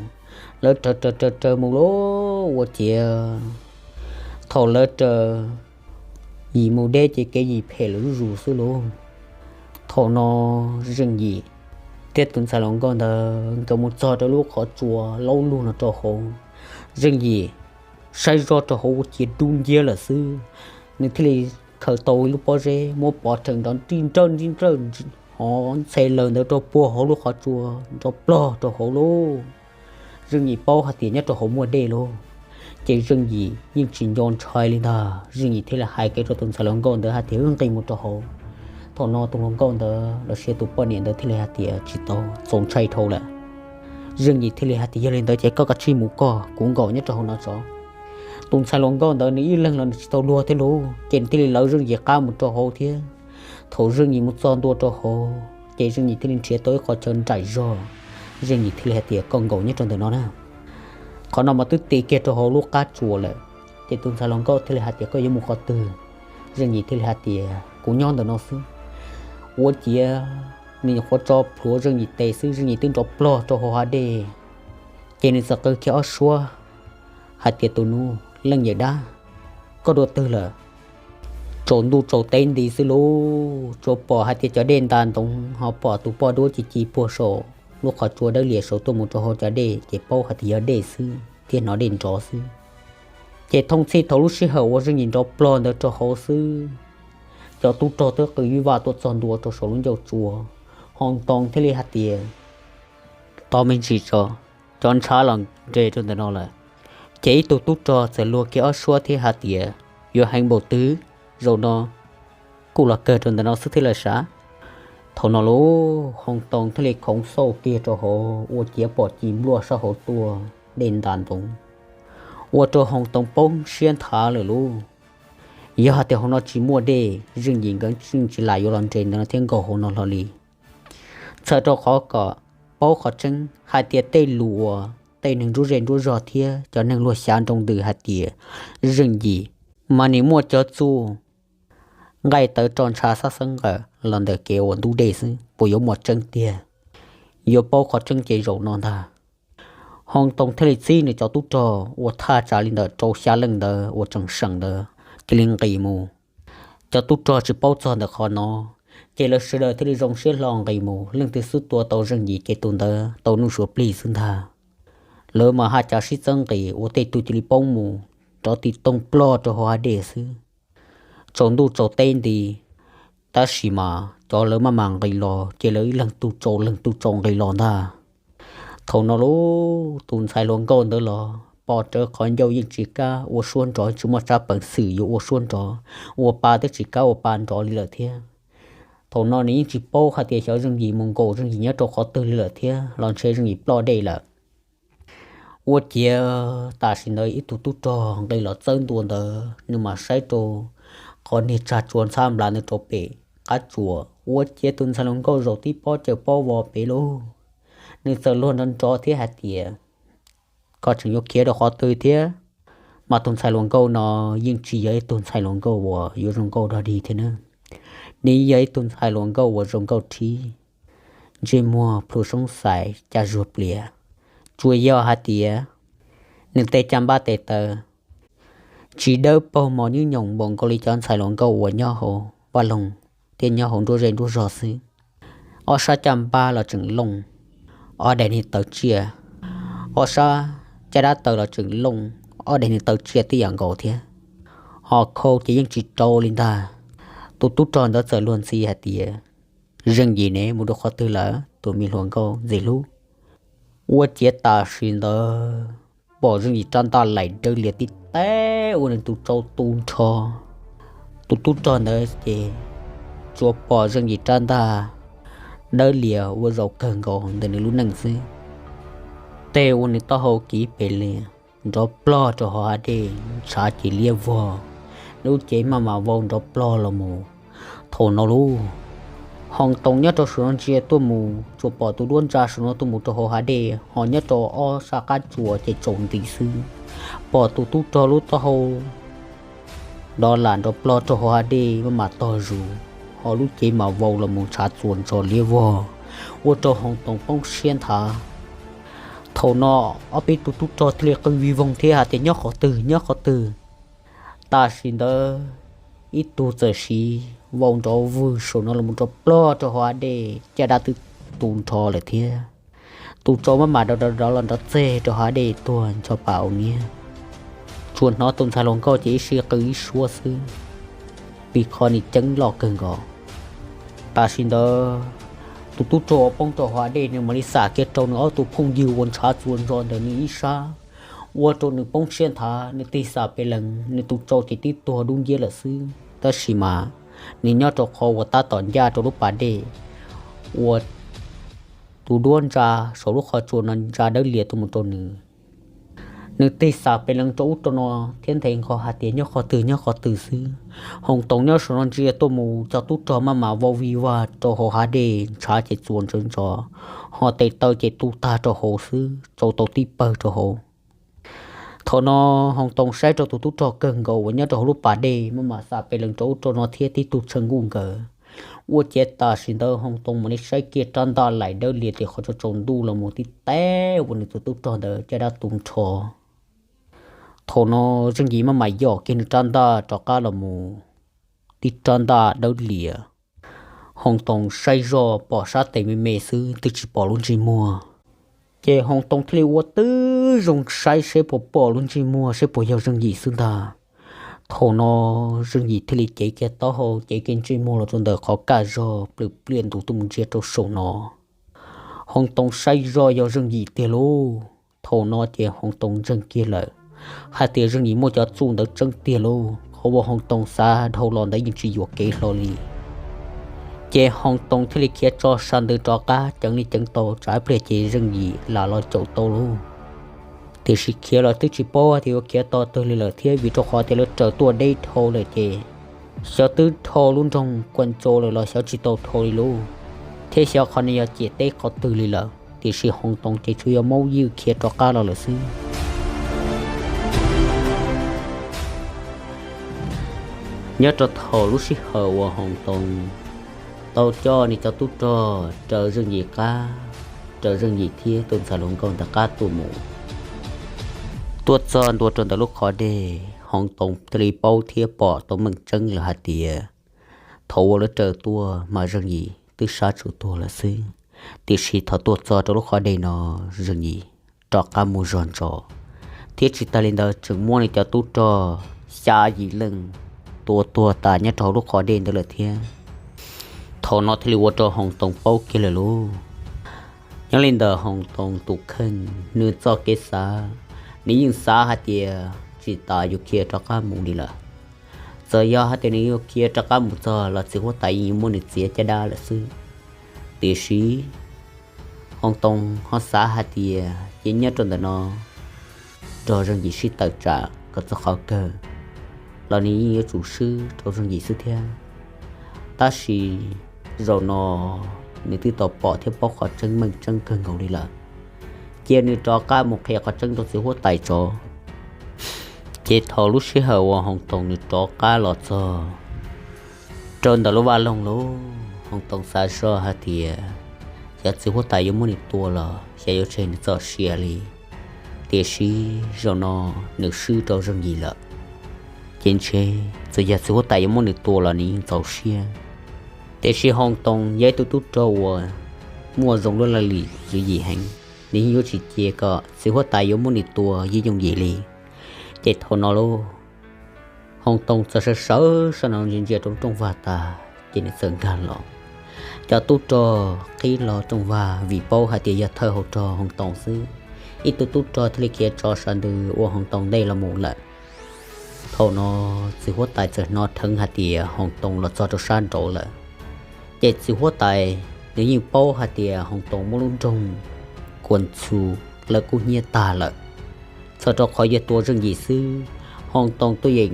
Lawv raws raws raws raws mus lauj, ua ciav thaum lawv raws Yim mus deb ces kev Yim phem lawm zuj zus xwb lauj. Thaum no Zeej Yim thiab tus ntxhais hluas nkauj ntawd nkawd mus txog rau lub qhov tsua laub lug no rau hauv. Zeej Yim saib zoj rau hauv ua ciav dub nciab lawm xwb. Nws thiaj li khaws tau ib lub pob zeb muab pov rhees nrov nrij nrawj nrij nrawj, hov ntxhe lawm ntawd rau puag hauv lub qhov tsua nrov plog rau hauv lauj. Zeej Yim paub hais tias nyob rau hauv muaj dej lauj, ces Zeej Yim yeej tsis nco ntshai li ntag. Zeej Yim thiaj li hais kiag rau tus ntxhais hluas nkauj ntawd hais tias wb nqis mus rau hauv. Thaum no tus hluas nkauj ntawd los sis tus poj niam ntawd thiaj li hais tias tsis tau, txaus ntshai dhau lawm. Zeej Yim thiaj li hais tias yog li ntawd ces koj kav tsij mus koj, kuv nkaum nyob rau hauv no tso. Tus ntxhais hluas nkauj ntawd nws ib leeg los nws tsis tau luag thiab lauj, ces nws thiaj li lawv Zeej Yim qab mus rau hauv thiab. Thaum Zeej Yim mus txog ntua rau hauv ces Zeej Yim thiaj li nrhiav tau ib qho chaw nraim zog. Zeej Yim thiaj li hais tias koj nkaum nyob rau ntawm no na. Qhov no mas twb ti kiag rau hauv lub qab tsuas lawm. Ces tus ntxhais hluas nkauj thiaj li hais tias koj yuav mus qhov twg? Zeej Yim thiaj li hais tias kuv nyob ntawm no xwb. Ua ciav nws nyuam qhuav tso plhuav Zeej Yim tes xwb, Zeej Yim twb nrov plog rau hauv hav dej. Ces nws txawm qw kiag ob suab hais tias tus nus leej yawm dab, koj dua twg lawm? Tsaus ntuj tsaus teb nti xwb lauj, tsuas pom hais tias cov dej nta ntoov, ho pom tus poj duab ci ci puag saum lub qhov tsua dawb lias saud tuaj mus rau hauv cov dej, ces paub hais tias yog dej xwb thiab hnov dej nrov xwb. Ces thooj txhij thaum lub sij hawm uas Zeej Yim nrov plog ntawd rau hauv xwb, cov tub rog twb qw vij vaj tuaj txog ntua rau saum lub ncauj tsua. Hoo Too thiaj li hais tias tos me ntsis tso, cov ntshav los nres rau ntawm no lawm. Ces ib tug tub rog txawm luag kiag ob suab thiab hais tias yuav heev npaum twg, zaum no kuj los kawg rau ntawm no xwb thiab lawm sav. Thaum no lauj, Hoo Too thiaj li khoov xauj kiag rau hauv ua ciav pom ci npluaj sab hauv tuaj dej nta ntoov, ua rau Hoo Too poob siab nthav lawm lauj. Yog hais tias hauv no tsis muaj dej, Zeej Yim nkawd yeej tsis lam yuav los nres ntawm no thiab nkaum hauv no hlo li. Txhawm rau qhov kom paub qhov tseeb hais tias tej lus uas tej neeg nruab zej nruab zog thiab cov neeg luag xyav nroo ntws hais tias Zeej Yim mas nim muaj cov txuj nqaij tawv roj ntsha xab xeeb nqawm los ntawm kev ua ntub dej xwb, puas yuav muaj tseeb tiag? Yuav paub qhov tseeb ces zaum no ntag. Hoo Too thiaj li txib nws cov tub rog uas thaj tsam li ntawm rau xya leej ntawd uas tseem seem ntawd cia li nqis mus. Cov tub rog tsis paub txog ntawm qhov no, ces lawv sawv daws thiaj li zoo siab hlo nqis mus, leej twg xub tua tau Zeej Yim ces tus ntawd tau nuj suav plig xwb ntag. Lawv mas haj cav sib txawb nqis ua tej tug cia li poob mus nrov ti toog plog rau hauv hav dej xwb. Tsaus ntuj tsaus teb nti, tab sis mas cov lawv maj mam nqis los ces lawv ib leeg tug tsaus leeg tug tsaus nqis los ntag. Thaum no lauj, tus ntxhais hluas nkauj ntawd los pos rawv qhov ncauj yeej tsis kam ua suab nrov, tsis muaj tsab peev xwm yuav ua suab nrov, ua pa twb tsis kam ua pa nrov li lawm thiab. Thaum no nws yeej tsis paub hais tias xyov Zeej Yim mus nkaum Zeej Yim nyob rau qhov twg li lawm thiab los ntshe Zeej Yim ploj dej lawm. Ua ciav tam sim ntawd ib tug tub rog nqis los txawb ntua ntawd nws mam saib rau qhov niag tsag tsua ntxhab nplas ntawd rau pem qab tsuas, ua ciav tus ntxhais hluas nkauj zaum tib pob caws pob vos pem lauj. Nws txawm luag nrov nrov thiab hais tias koj tseem yuav khiav rau qhov twg thiab? Mas tus ntxhais hluas nkauj no yeej tsis yog ib tug ntxhais hluas nkauj uas yuav zoo nkauj dog dig thiab na. Nws yog ib tug ntxhais hluas nkauj uas zoo nkauj rhib, ntsej muag plhu soob xais caj zuag plias. Tsuas yog hais tias nws tej caj npab tes taw tsis dawb paug mos nyuj nyoos npaum nkaus li cov ntxhais hluas nkauj uas nyob hauv vaj loog thiab nyob hauv nruab zej nruab zog xwb. Ob sab caj npab los tseem looj, ob daim niag taw tsiaj, ob sab caj dab taw los tseem looj, ob daim niag taw tsiaj tib yam nkaus thiab. Ho khau ces yeej tsis rau li ntag. Tus tub rog ntawd txawm luag ntxhi hais tias, Zeej Yim ne mus rau qhov twg lawm tus me hluas nkauj ntxim hlub? Ua ciav tam sim ntawd pom Zeej Yim rab ntaj laim dawb lias tib teb ua nws tus tsau tu nrho. Tus tub rog ntawd ces tsuas pom Zeej Yim rab ntaj dawb lias ua zaum kawg nkaus ntawm nws lub neej xwb. Tej ua nws taub hau kiv pem lias, nrov plog rau hauv hav dej, ntshav ces liab vog, lub cev maj mam vau nrov plog los mus. Thaum no lauj, Hoo Too nyob rau saum no ntsia tuaj mus tsuas pom tus duab ntsa saum no tuaj mus rau hauv hav dej, ho nyob rau ob sab qab tsuas ces tsaus nti xwb. Pom tus tub rog lub taub hau dov lam nrov plog rau hauv hav dej maj mam tog zus, ho lub cev mam vau los mus ntshav txuas ntsos liab vog, ua rau Hoo Too poob siab nthav. Thaum no ob peb tug tub rog thiaj li qw vij voog thiab hais tias, Nyob qhov twg? Nyob qhov twg? Tam sim ntawd ib tug txawm siv vau nrov vwg saum no los nrov plog rau hauv hav dej, caj dab twb tu nrho lawm thiab. Tus tsau maj mam dov dov dov los nrov txeg rau hav dej tuag ncho pa au niab. Tsuas hnov tus ntxhais hluas nkauj ces ib sij qw ib suab xwb, vim qhov nws ceeb loj kawg nkaus. Tam sim ntawd Tus tub rog uas poob rau hauv hav dej nws mam li xam kiag rau nws ob tug phooj ywg uas ntshav txuas ntsos ntawm nws ib sab, ua rau nws poob siab nthav, nws tig xam pes lees, nws tus tsau ces tib tuag dub nciab lawm xwb. Tab sis mas nws nyob rau qhov uas tab tom ncaj rau lub pas dej uas tus duab ntsa saum lub qhov tsua no ntsa dawb lias tuaj mus rau nws. Nws tig xam pes lees rau ub rau no thiab nthe nqho hais tias nyob qhov twg nyob qhov twg xwb. Hoos Toos nyob saum no ntsia tuaj mus cov tub rog maj mam vau vig vag rau hauv hav dej, ntshav ces txuas ntsos ntsos, ho tes taw ces tu tag rau hauv xwb, tsau tau tib pawg rau hauv. Thaum no Hoos Toos saib rau tus tub rog kawg nkaus uas nyob rau hauv lub pas dej maj mam xam pes lees rau ub rau no thiab tib tug tshee nkuj nkawd. Ua ciav tam sim ntawd Hoos Toos mam li saib kiag rab ntaj laim dawb lias tim qhov tsaus ntuj los mus tib teb ua nws tus tub rog ntawd caj dab tu nrho. Thaum no Zeej Yim maj mam yom kiag nws rab ntaj rov qab los mus, tib rab ntaj dawb lias. Hoos Toos saib zoj pom sab tes me me xwb twb tsis pom lub ntsej muag. Ces Hoos Toos thiaj li ua tib zoo saib seb puas pom lub ntsej muag seb puas yog Zeej Yim xwb ntag. Thaum no Zeej Yim thiaj li cev kiag taub hau cev kiag ntsej muag los rau ntawm qhov kaj zog plws pliaj ntus tuaj mus ntsia rau saum no. Hoos Toos saib zoj yog Zeej Yim tiag lauj. Thaum no ces Hoos Toos ntseeg kiag lawm hais tias Zeej Yim muaj cov txuj ntawd tseeb tiag lauj. Qhov uas Hoos Toos xav dhau los ntawd yeej tsis yuam kev hlo li. Ces Hoos Toos thiaj li khiav tso sab ntawd rov qab ceev li ceev tau tsam ib pliag ces Zeej Yim lam los caum tau lauj. Tiam sis khiav los twb tsis paub tias yuav khiav tos twg li lawm thiab vim rau qhov tias lawv raws tuaj deb dhau lawm ces xyov twb dhau lub nroog Kuam Ntso lawm los xyov tsis tau dhau li lauj, thiab xyov qhov no yog ciam teb qhov twg li lawm. Tiam sis Hoos Toos ces tsuas yog maub ywj khiav rov qab los lawm xwb. Nyob rau thaum lub sij hawm uas Hoos Toos tau coj nws cov tub rog raws Zeej Yim qab, raws Zeej Yim thiab tus ntxhais hluas nkauj ntawd qab tuaj mus, tuaj txog ntua rau ntawm lub qhov deg, Hoos Toos thiaj li paub thiab pom tau meej tseeb lawm hais tias thaum uas lawv raws tuaj mas Zeej Yim twb sab tsum tuag lawm xwb. Tiam sis thaum tuaj txog rau lub qhov deg no, Zeej Yim rov qab mus zog ntsos, thiab tsis tas li ntawd tseem muab nws cov tub rog xya yim leej tua tuag tas nyob rau hauv lub qhov dej ntawd lawm thiab. Thaum no thiaj li ua rau Hoos Toos paub kiag lawm lauj. Nyob li ntawm Hoos Toos tus kheej nws txoj kev xav, nws yeej xav hais tias tsis tas yuav khiav rov qab mus li lawm. Txawm yog hais tias nws yuav khiav rov qab mus txog los txiv huab tais yeej yuav muab nws txiav caj dab lawm xwb. Tiam sis Hoos Toos ho xav hais tias ces nyob rau ntawm no nrog Zeej Yim sib tawm tsam kom txog qhov kawg los nws yeej yuav tsum swb rau Zeej Yim xwb thiab. Tab sis zaum no nws twb tau pom thiab paub qhov tseeb meej tseeb kawg nkaus li lawm, cia nws rov qab mus qhia qhov tseeb rau txiv huab tais tso. Ces thaum lub sij hawm uas Hoos Toos nws rov qab los txog rau ntawm lub vaj loog lauj, Hoos Toos xav zoj hais tias xyov txiv huab tais yuav muab nws tua los xyov yuav tseg nws txoj sia li. Tiam sis zaum no nws swb rau Zeej Yim lawm, ces ntshe txawm yog txiv huab tais yuav muab nws tua los nws yeej txaus siab. Tiam sis Hoos Toos yog ib tug tub rog uas muaj zoo lub laj lim tswv yim heev, nws yeej yuav tsis cia kom txiv huab tais yuav muab nws tua yooj yim li. Ces thaum no lauj, Hoos Toos txawm sawv sawv sab no ntsia ntsia rau rooj vag tas ces nws txawm nkag los. Cov tub rog qhib los rooj vag vim paub hais tias yog thawj hauv rog Hoos Toos xwb. Ib tug tub rog thiaj li khiav tso sab ntws ua Hoos Toos ntej los mus lawm. Thaum no txiv huab tais txawm hnov dheev hais tias Hoos Toos los txog rau sab nraud lawm. Ces txiv huab tais nws yeej paub hais tias Hoos Toos muab lub nroog Kuas Ntxhu lawv kub hnyiab tag lawm. Txog rau qhov yuav tua Zeej Yim xwb, Hoos Toos tuaj yeem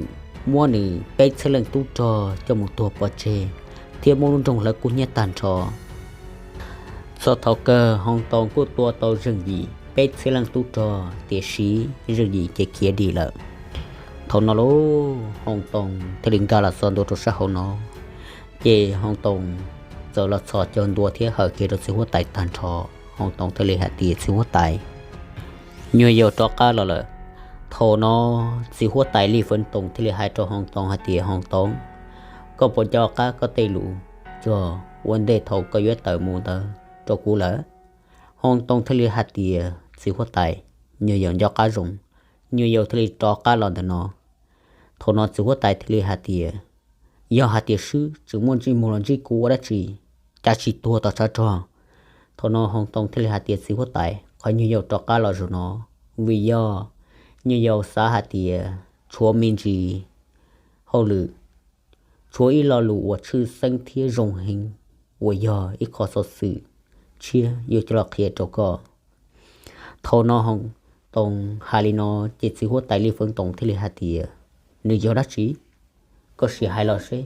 muab nws peb txhiab leej tub rog coj mus tuag pov tseg thiab muab lub nroog lawv kub hnyiab tag nrho. Txog thaum kawg Hoos Toos kuj tua tau Zeej Yim peb txhiab leej tub rog, tiam sis Zeej Yim ces khiav dim lawm. Thaum no lauj, Hoos Toos thiaj li nkag los txog ntua rau sab hauv no. Ces Hoos Toos txawm los txhos caug ntua thiab hawm kiag rau txiv huab tais tag nrho. Hoos Toos thiaj li hais tias, txiv huab tais, nyuag yaus rov qab los lawm. Thaum no txiv huab tais Li Feev Toos thiaj li hais rau Hoos Toos hais tias, Hoos Toos, koj puas nco qab koj tej lus cog ua ntej thaum koj yuav tawm mus ntawd rau kuv lawm? Hoos Toos thiaj li hais tias, txiv huab tais, nyuag yaus nco qab zoo, nyuag yaus thiaj li rov qab los ntawm no. Thaum no txiv huab tais thiaj li hais tias, yog hais tias swb tseem muaj ntsej muag los ntsib kuv ua dab tsi? Cas tsis tuag tom tshav rog, Thaum no Hoo Too thiaj li hais tias, Txiv huab tais, qhov nyuag yaus rov qab los zaum no, vim yog nyuag yaus xav hais tias tshuav me ntsis hauj lwm, tshuav ib lo lus uas tshwj xeeb thiab zoo heev uas yog ib qho xov xwm tshiab yuav coj los qhia rau koj. Thaum no Hoo Too hais li no ces txiv huab tais Li Feeb Toom thiaj li hais tias, Nws yog dab tsi? Koj sim hais los seb.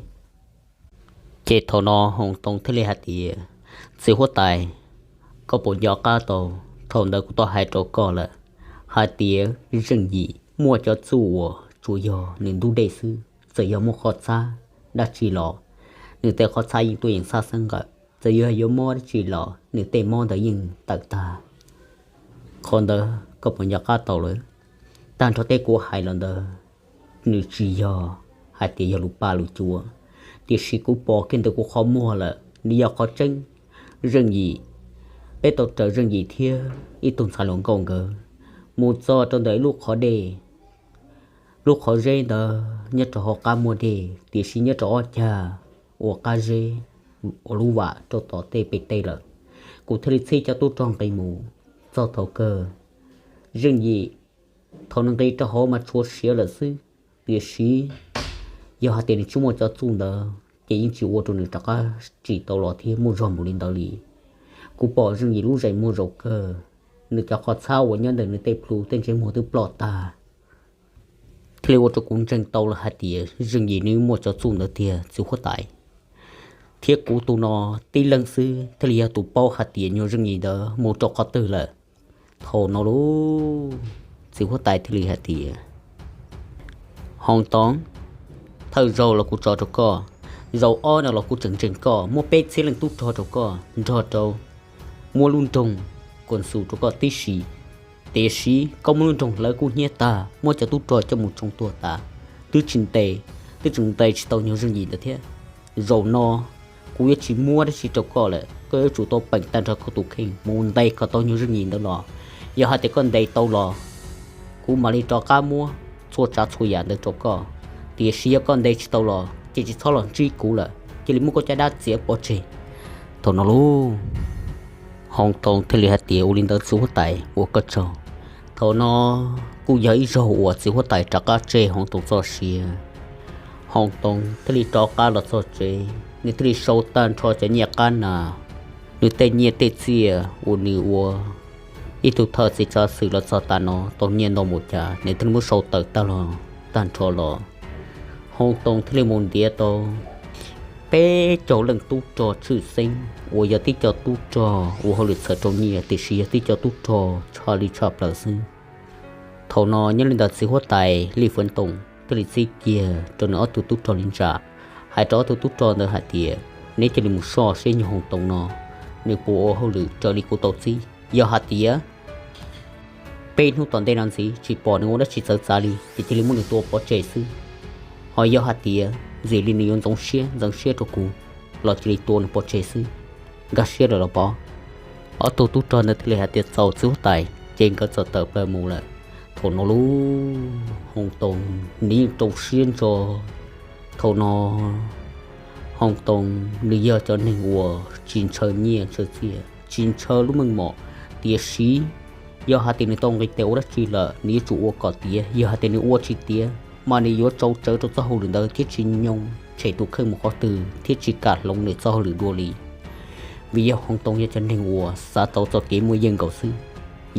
Ces thaum no Hoo Too thiaj li hais tias, Txiv huab tais, koj puas nco qab tau thaum ntawd kuv twb hais rau koj lawm hais tias Zeej Yim muaj cov txuj uas tsuas yog nws ntub dej xwb, txawm yog muaj qhov txhab dab tsi los nws tej qhov txhab yeej tuaj yeem txhab xeeb nqawm, txawm yog yuav mob dab tsi los nws tej mob ntawd yeej tawm tag. Qhov ntawd koj puas nco qab tau lawm? Tag nrho tej kuv hais los ntawd nws tsis yog hais tias yog lus paj lus cuav, tiam sis kuv pom kiag ntawm kuv qhov muag lawm nws yog qhov tseeb. Zeej Yim, peb tau raws Zeej Yim thiab ib tug ntxhais hluas nkauj nkawd mus txog rau ntawm ib lub qhov dej. Lub qhov zeb ntawd nyob rau hauv qab muaj dej, tiam sis nyob rau ob cag uas qab zeb uas lub vam rau tom tej pem teb lawm. Kuv thiaj li txhij cov tub rog nqis mus. Txog thaum kawg Zeej Yim thaum nws nqis rau hauv mas tshuav siav lawm xwb, tiam sis yog hais tias nws tsis muaj cov txuj ntawd ces yeej tsis ua rau nws rov qab tsim tau los thiab muaj zog mus li ntawd li. Kuv pom Zeej Yim lub zeem muag zaum kawg, nws cov qhov txhab uas nyob ntawm nws tej plhu tej ntsej muag twb ploj tag, thiaj li ua rau kuv ntseeg tau lawm hais tias Zeej Yim nws muaj cov txuj ntawd tiag, txiv huab tais. Thiab kuv tus no tib leeg xwb thiaj li yog tus paub hais tias nyuag Zeej Yim ntawd mus rau qhov twg lawm. Thaum no lauj, txiv huab tais thiaj li hais tias, Hoo Too, thawj zaug los kuv tso rau koj, zaum ob no los kuv tseem ntseeg koj, muaj peb txhiab leej tub rog rau koj nrog rau muab lub nroog Koos Xus rau koj tib si. Tiam sis koj muab lub nroog hlawv kub hnyiab tag, muab cov tub rog coj mus tsoo tuag tas, twb tsis ntes, twb tseem ntes tsis tau nyuag Zeej Yim ntawd thiab. Zaum no kuv yuav tsis muab dab tsi rau koj lawm, koj yuav tsum tau peem tag nrho koj tus kheej mus ntes kom tau nyuag Zeej Yim ntawd los. Yog hais tias koj ntes tau los, kuv mam li rov qab muab txhua tsav txhua yam ntawd rau koj. Tiam sis yog koj ntes tsis tau los ces tsis txhob los ntsib kuv lawm, cia li muab koj caj dab txiav pov tseg. Thaum no lauj, Hoo Too thiaj li hais tias, Ua li ntawd txiv huab tais, ua koj tsaug. Thaum no kuj yog ib zaug uas txiv huab tais rov qab tseg Hoo Too txoj sia. Hoo Too thiaj li rov qab los txog tsev, nws thiaj li sau tag nrho cov nyiaj qab nas, nws tej nyiaj tej txiaj uas nws ua ib tug thawj txiv tsav xwm los txog tav no tau nyiaj ntau npaum cas nws thiaj li muab sau tawm tag los tag nrho los. Hoo Too thiaj li mus ntiav tau peb caug leej tub rog tshwj xeeb uas yog tib co tub rog ua hauj lwm txhawm rau nyiaj, tiam sis yog tib co tub rog tshaj li tshaj plaws xwb. Thaum no nyob li ntawd txiv huab tais Lij Fwv Toom thiaj li txib kiag rau nws ob tug tub rog li ntsa, hais rau ob tug tub rog ntawd hais tias, Neb cia li mus soj seb nyuag Hoo Too no nws puas ua hauj lwm raws li kuv tau txib. Yog hais tias peb hnub tom ntej no ntxiv tsis pom nws ua dab tsi txawv txav li ces cia li muab nws tua pov tseg xwb. Ho yog hais tias ntxim li nws yuav ntxoov siab ntxeev siab rau kuv los cia li tua nws pov tseg xwb. Nkag siab lawm los pov. Ob tug tub rog ntawd thiaj li hais tias, Txaus txiv huab tais, ces nkawd txawm tawm plaws mus lawm. Thaum no lauj, Hoo Too nws yeej rau siab ntso. Thaum no Hoo Too nws yog cov neeg uas tsis ntshaw nyiaj ntshaw txiaj, tsis ntshaw lub meej mom, tiam sis yog hais tias nws tau nqis tes ua dab tsi lawm nws yuav tsum ua kom tiav. Yog hais tias nws ua tsis tiav mas nws yuav tsau tsawv rau txoj hauj lwm ntawd thiab tsis nyoo tshem tus kheej mus qhov twg thiab tsis kam hloov nws txoj hauj lwm dua li. Vim yog Hoo Too yog cov neeg uas xav tau txoj kev muaj yeej nkaus xwb.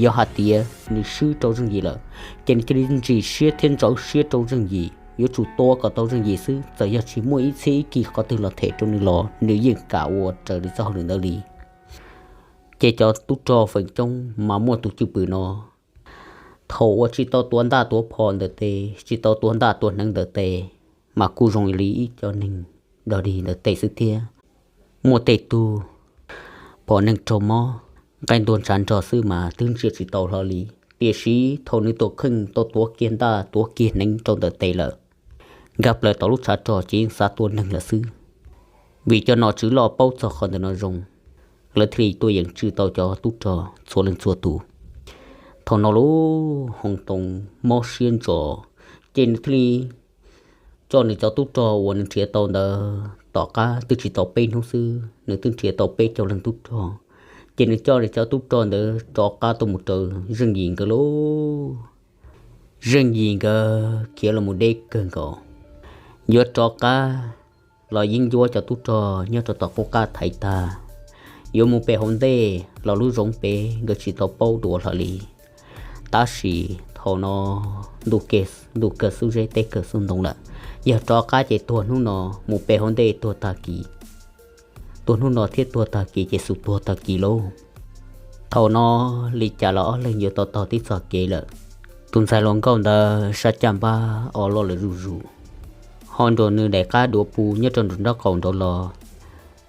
Yog hais tias nws swb rau Zeej Yim lawm, ces nws cia li ntsim siab thiab ntxhov siab rau Zeej Yim, yuav tsum tua kom tau Zeej Yim xwb, txawm yog tsis muaj ib txhiab ib kis qhov twg los them rau nws los nws yeej kam ua raws li txoj hauj lwm ntawd li. Ces cov tub rog feem coob mas muaj tus cwj pwm no, thaum uas tsis tau tuav ntaj tuav phom ntawm tes, tsis tau tuav ntaj tuav hneev ntawm tes, mas kuj zoo li ib co neeg dog dig ntawm tes xwb thiab. Muaj tej tug pom neeg raug mob, nqaij ntuag ntshav nrog xwb mas twb ntsia tsis tau hlo li, tiam sis thaum nws tus kheej tau tuav kiag ntaj tuav kiag hneev rau ntawm tes lawm, nkag plaws tom lub tshav rog ces yeej xav tua neeg lawm xwb. Vim cov nom tswv loj paub txog qhov ntawm no zoo, lawv thiaj li tuaj yeem tswj tau cov tub rog txhua leej txhua tus. Thaum no lauj, Hoo Too mob siab ntso, ces nws thiaj li coj nws cov tub rog uas nws nrhiav tau ntawd, tom qab twb tsis tau peb hnub xwb nws twb nrhiav tau peb caug leej tub rog, Ces nws coj li cov tub rog ntawd rov qab tuaj mus raws Zeej Yim nkawd lauj. Zeej Yim nkawd khiav los mus deb kawg nkaus, yuav rov qab los yeej yuav cov tub rog nyob rau tom qub qab thaiv tag, yuav mus pem hauv ntej los lub zoov pem nkawd tsis tau paub dua hlo li. Tab sis thaum no ntuj kawg xub zeb teb kawg xub ntoo lawm, yog rov qab ces tuag hnub no mus pem hauv ntej tuag tag kis, tuag hnub no thiab tuag tag kis ces xus tuag tag kis lauj. Thaum no li cas los ob leeg yuav tau tog tib txoj kev lawm. Tus ntxhais hluas nkauj ntawd sab caj npab o loj lawm zuj zus, ho nrog nws daim qab duav pw nyob rau nraum nraub qaum nraud los,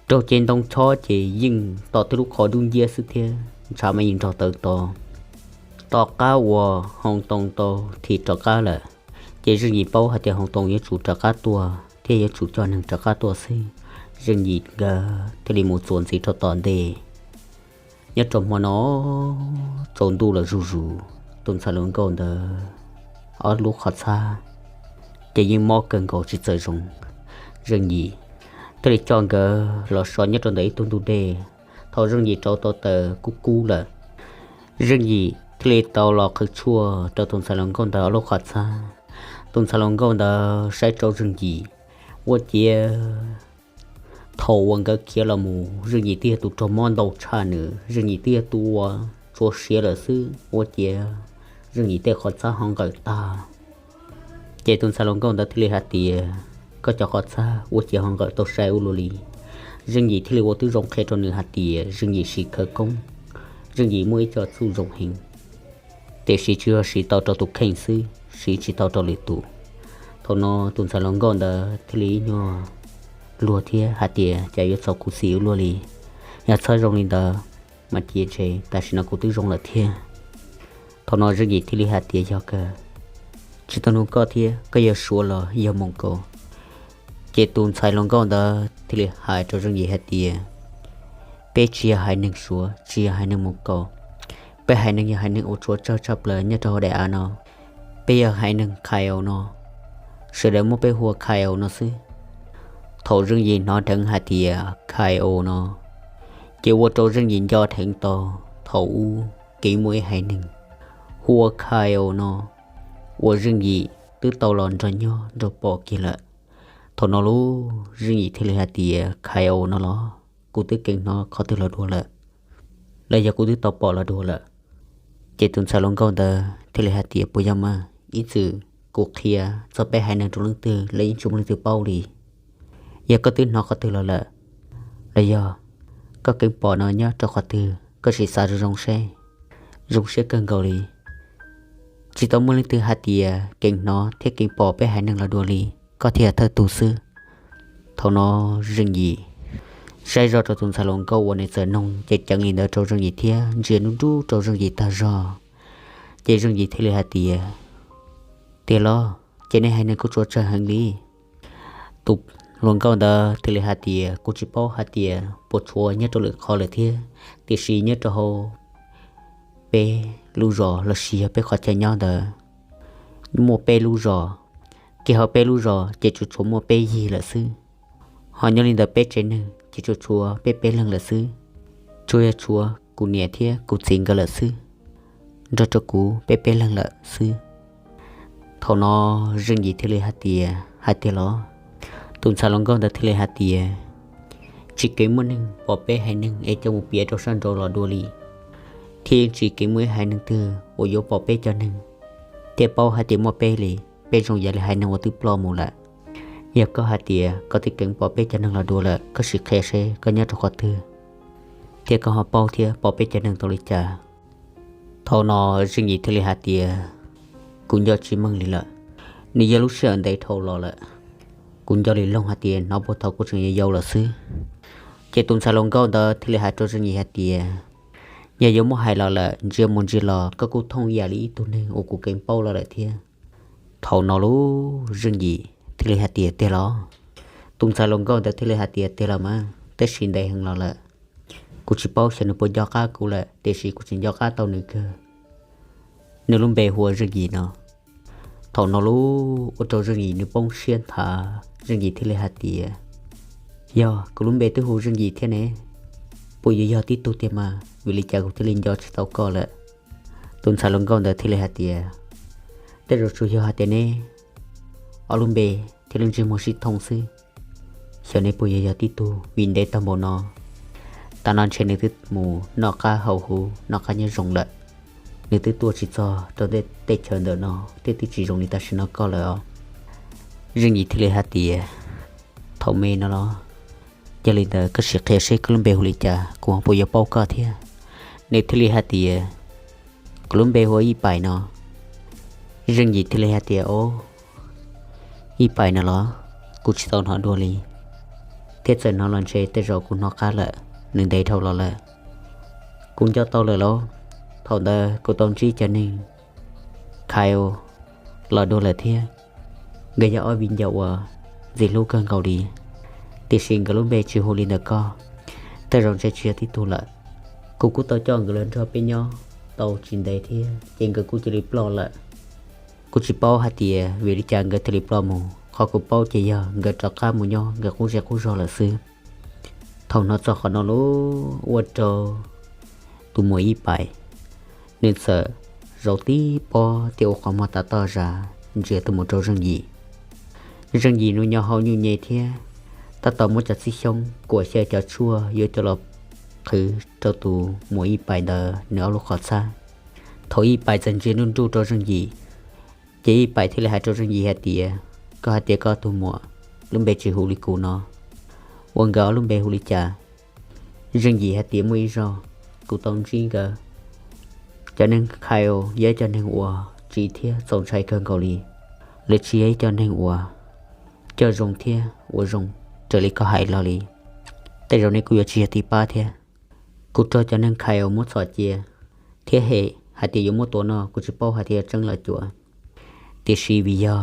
raug cev ntoo chob ces yeej tom tej lub qhov dub nciab xwb thiab ntshav mas yeej nrog tawv to. Tom qab uas hoo too tau thim rov qab lawm, ces Zeej Yim paub hais tias hoo too yuav tsum rov qab tuaj thiab yuav tsum coj neeg rov qab tuaj xwb. Zeej Yim nkawd thiaj li mus txuas ntxiv rau tom ntej, nyob rau hmo no tsaus ntuj lawm zuj zus. Tus ntxhais hluas nkauj ntawd ob lub qhov txhab ces yeej mob kawg nkaus tsis txawj zoo. Zeej Yim thiaj li coj nkawd los so nyob rau ntawm ib tug ntug dej. Thaum Zeej Yim rauv tau taws kub kub lawm, Zeej Yim thiaj li tau los qhwv tshuaj rau tus ntxhais hluas nkauj ntawd ob lub qhov txhab. Tus ntxhais hluas nkauj ntawd saib rau Zeej Yim, ua ciav thaum uas nkawd khiav los mus Zeej Yim twb yog tus raug mob ntau tshaj nws, Zeej Yim twb yog tus uas tsuav siav lawm xwb, ua ciav Zeej Yim tej qhov txhab ho nqawm tag. Ces tus ntxhais hluas nkauj ntawd thiaj li hais tias, koj cov qhov txhab ua ciav ho nqawm tau sai ua luaj li. Zeej Yim thiaj li ua tib zoo qhia rau nws hais tias Zeej Yim siv khawv koob, Zeej Yim muaj ib co txuj zoo heev, tiam sis tsis yog siv tau rau tus kheej xwb, siv tsis tau rau lwm tus. Thaum no tus ntxhais hluas nkauj ntawd thiaj li ib nyuag luag thiab hais tias, cas yuav txaus khuv xim ua luaj li, yog txhob zoo li ntawd mas cia ntshe tam sim no kuv twb zoo lawm thiab. Thaum no Zeej Yim thiaj li hais tias, yog kawg, tsis tau nug koj thiab, koj yog Suav los yog Moos Kaus? Ces tus ntxhais hluas nkauj ntawd thiaj li hais rau Zeej Yim hais tias, peb tsis yog haiv neeg Suav, tsis yog haiv neeg Moos Kaus, peb haiv neeg yog haiv neeg uas tshuav tsawg tshaj plaws nyob rau hauv daim av no. Peb yog haiv neeg Khaio no, sawv daws muab peb hu ua Khaio no xwb. Thaum Zeej Yim hnov dheev hais tias Khaio no, ces ua rau Zeej Yim nco dheev tau thaum ub kev muaj ib haiv neeg hu ua Khaio no uas Zeej Yim twb tau los nrog nyob nrog pom kiag lawm. Thaum no lauj, Zeej Yim thiaj li hais tias, Khaio no los kuv twb keev hnov qhov twg los dua lawm, los yog kuv twb tau pom los dua lawm. Ces tus ntxhais hluas nkauj ntawd thiaj li hais tias, puas yog mas, ib txwm kuv qhia txog peb haiv neeg rau leej twg los yeej tsis muaj leej twg paub li. Yog koj twb hnov qhov twg los lawm, los yog koj keev pom no nyob rau qhov twg, koj sim xav zoo zoo seb. Zoo siab kawg nkaus li, tsis tau muaj leej twg hais tias keev hnov thiab keev pom peb haiv neeg los dua li, koj thiaj yog thawj tug xwb. Thaum no Zeej Yim saib zoj rau tus ntxhais hluas nkauj uas nws txawm noog ceev ceev li ntawd rau Zeej Yim thiab ntsia nruj nruj rau Zeej Yim tag zog, ces Zeej Yim thiaj li hais tias, tiag los, ces nej haiv neeg kuj tshuav tsawg heev li? Tus hluas nkauj ntawd thiaj li hais tias, kuv tsis paub hais tias puas tshuav nyob rau lwm qhov lawm thiab, tiam sis nyob rau hauv peb lub zos los sis yog peb qhov chaw nyob ntawd muaj peb lub zos, kiag hauv peb lub zos ces tsuas tshuav muaj peb yig lawm xwb. Ho nyob li ntawd peb tsev neeg ces tsuas tshuav peb peb leeg lawm xwb, tsuas yog tshuav kuv niam thiab kuv txiv nkawd lawm xwb, nrog rau kuv peb peb leeg lawm xwb. Thaum no Zeej Yim thiaj li hais tias, hais tiag los? Tus ntxhais hluas nkauj ntawd thiaj li hais tias, tsis keev muaj neeg pom peb haiv neeg es coj mus piav rau sab nraud los dua li, thiab yeej tsis keev muaj ib haiv neeg twg uas yuav pom peb cov neeg thiab paub hais tias muaj peb li. Peb zoo yam li haiv neeg uas twb ploj mus lawm. Yog koj hais tias koj twb keev pom peb cov neeg los dua lawm, koj sim qhia seb koj nyob rau qhov twg, thiab koj ho paub thiab pom peb cov neeg tau li cas? Thaum no Zeej Yim thiaj li hais tias, kuv nco tsis meej li lawm, nws yog lub sij hawm ntev dhau los lawm. Kuv nco li loog hais tias hnov puag thaum kuv tseem yau yau lawm xwb. Ces tus ntxhais hluas nkauj ntawd thiaj li hais rau Zeej Yim hais tias, yog yuav muab hais los lawm, ntsia mus ntsia los koj kuj thooj ib yam li ib tug neeg uas kuv keev paub los lawm thiab. Thaum no lauj, Zeej Yim thiaj li hais tias, tiag los? Tus ntxhais hluas nkauj ntawd thiaj li hais tias, tiag los mas, tab sis ntev heev los lawm, kuv tsis paub xyov nws puas nco qab kuv lawm, tiam sis kuv tseem nco qab tau nws kawg. Nws lub npe hu ua Zeej Yim no. Thaum no lauj, ua rau Zeej Yim nws poob siab nthav, Zeej Yim thiaj li hais tias, yog, kuv lub npe twb hu Zeej Yim thiab ne. Puas yuav yog tib tug tiag mas, vim li cas kuv thiaj li nco tsis tau koj lawm? Tus ntxhais hluas nkauj ntawd thiaj li hais tias, tej zaum tsuas yog hais tias neb ob lub npe thiab lub ntsej muag sib thooj xwb. Xyov neb puas yuav yog tib tug, vim ntev tag npaum no, tam no ntshe nws twb mus noj qab haus huv noj qab nyob zoo lawm. Nws twb tuaj tsis txog rau tej teb chaws ntawm no thiab twb tsis zoo li tam sim no koj lawm os. Zeej Yim thiaj li hais tias, thaum me no los, yog li ntawd koj sim qhia seb koj lub npe hu li cas kuv ho puas yuav paub koj thiab. Nws thiaj li hais tias, kuv lub npe hu ua Ib Pais no. Zeej Yim thiaj li hais tias, o, Ib Pais no los, kuv tsis tau hnov dua li, thiab txawm hnov los ntshe tej zaum kuv hnov qab lawm, nws ntev dhau los lawm. Kuv nco tau lawm lauj, thaum ntawd kuv tau ntsib cov neeg Khayo los dua lawm thiab. Nkawd yog ob viv ncaus uas ntxim hlub kawg nkaus li, tiam sis nkawd lub npe tsis hu li ntawm koj, tej zaum ntshe tsis yog tib tug lawm. Kuv kuj tau coj nkawd los nrog peb nyob tau tsis ntev thiab ces nkawd kuj cia li ploj lawm. Kuv tsis paub hais tias vim li cas nkawd thiaj li ploj mus, qhov kuv paub ces yog nkawd rov qab mus nyob nkawd qub zej qub zog lawm xwb. Thaum hnov txog qhov no lub ua rau tus muam Ib Pais, nws txawm zauv tib pob thiab ua qhov muag tav toj zam ntsia tuaj mus rau Zeej Yim. Zeej Yim nws nyo hau nyuj nyem thiab tab tom muab cov txib xyoob kuam xyaw cov tshuaj yuav coj los qhwv rau tus muam Ib Pais ntawd nws ob lub qhov txhab. Thaum Ib Pais txawm ntsia nruj nruj rau Zeej Yim, ces Ib Pais thiaj li hais rau Zeej Yim hais tias, koj hais tias koj tus muam lub npe tsis hu li kuv no, ua nkawd ob lub npe hu li cas? Zeej Yim hais tias muaj ib zaug kuv tau ntsib nkawd, cov neeg Khayo yog ib cov neeg uas tsiv thiab txaus ntshai kawg nkaus li. Lawv tsis yog ib cov neeg uas coj zoo thiab ua zoo raws li koj hais los li. Tej zaum nej kuj yuav tsis yog tib pab thiab. Kuv raug cov neeg Khayo muab txhom cia thiab hem hais tias yuav muab tua no, kuv tsis paub hais tias yog tseeb los cuav, tiam sis vim yog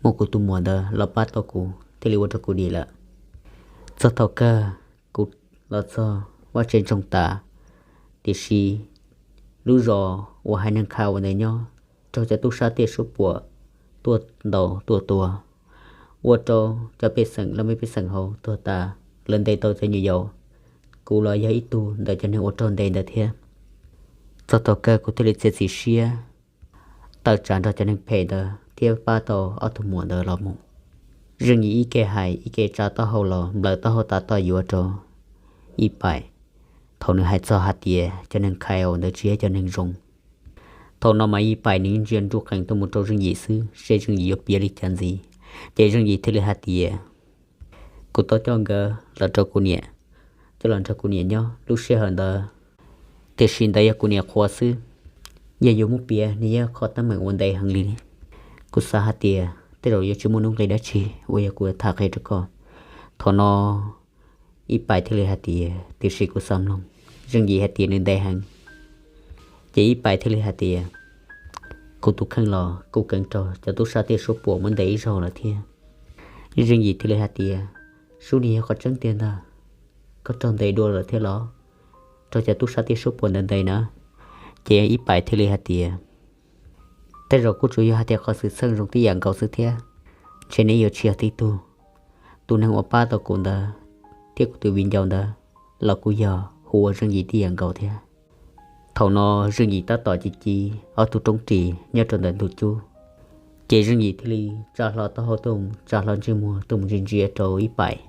muaj kuv tus muam ntawd los pab tau kuv thiaj li ua rau kuv dim lawm. Txog thaum kawg kuv los txog vaj tsev ntsoog tas, tiam sis lub zos uas haiv neeg Khayo ntawd nyob raug cov tub sab tiaj suab puam tuaj ntaus tuaj tua, ua rau cov pej xeem laj mej pej xeem hauv tuag tas, lawv ntes tau cov nyuam yaus. Kuv los yog ib tug ntawm cov neeg uas raug ntes ntawd thiab. Txog thaum kawg kuv thiaj li txiav txim siab tawm tsam nrog cov neeg phem ntawd thiab pab tau ob tug muam ntawd los mus. Zeej Yim ib ke hais ib ke tsa taub hau los nplawm taub hau tav toj yuav rau Ib Pais. Thaum nws hais txog hais tias cov neeg Khayo ntawd tsis yog cov neeg zoo, thaum no mas Ib Pais nws ntsia nruj qees tuaj mus rau Zeej Yim xwb seb Zeej Yim yuav piav li cas ntxiv. Ces Zeej Yim thiaj li hais tias, kuv tau coj nkawd los rau kuv niam, coj los nrog kuv niam nyob lub sij hawm ntawd, tiam sis ntawd yog kuv niam qhuas xwb. Yog yuav muab piav nws yog qhov teeb meem uas ntev heev li. Kuv xav hais tias tej zaum yuav tsis muaj nuj nqis dab tsi uas yog kuv tham qhia rau koj. Thaum no Ib Pais thiaj li hais tias, tiam sis kuv xav mloog. Zeej Yim hais tias nws ntev heev. Ces Ib Pais thiaj li hais tias, kuv tus kheej los kuv keev raug cov tub sab tiaj suab puam muab ntes ib zaug lawm thiab. Zeej Yim thiaj li hais tias, sub, nws yog qhov tseeb tiag ntag, koj raug ntes dua lawm thiab los? Raug cov tub sab tiaj suab puam ntawd ntes na. Ces Ib Pais thiaj li hais tias, tej zaum kuj tsuas yog hais tias qhov xwm txheej zoo tib yam nkaus xwb thiab, ntshe neb yuav tsis yog tib tug. Tus neeg uas pab tau kuv ntawd thiab kuv tus viv ncaus ntawd los kuj yog hu ua Zeej Yim tib yam nkaus thiab. Thaum no Zeej Yim tab tom ci ci ob tug roob ris nyob rau ntawm ntug cub, ces Zeej Yim thiaj li tsa hlo taub hau tuaj, tsa hlo ntsej muag tuaj mus ntsia ntsia rau Ib Pais.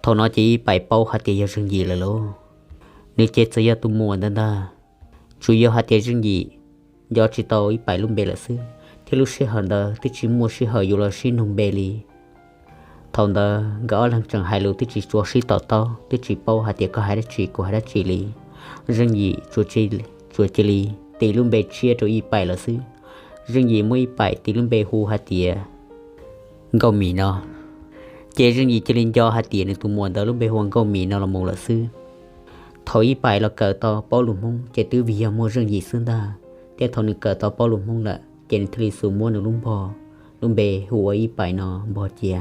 Thaum no ces Ib Pais paub hais tias yog Zeej Yim lawm lauj. Nws ces txawm yog tus muam ntawd ntag, tsuas yog hais tias Zeej Yim nco tsis tau Ib Pais lub npe lawm xwb, thiab lub sij hawm ntawd twb tsis muaj sij hawm yuav los sib nug npe li. Thaum ntawd nkawd ob leeg tseem hais lus twb tsis tshua sib to taub, twb tsis paub hais tias koj hais dab tsi kuv hais dab tsi li. Zeej Yim tsuas cia li tis lub npe tshiab rau Ib Pais lawm xwb. Zeej Yim muab Ib Pais tis lub npe hu hais tias Nkauj Mis no. Ces Zeej Yim cia li nco hais tias nws tus muam ntawd lub npe hu ua Nkauj Mis no los mus lawm xwb. Thaum Ib Pais los kawm tau paub lus Hmoob ces twb vim yog muaj Zeej Yim xwb ntag, thiab thaum nws kawm tau paub lus Hmoob lawm ces nws thiaj li xub muab nws lub npog, lub npe hu ua Ib Pais no npog cia,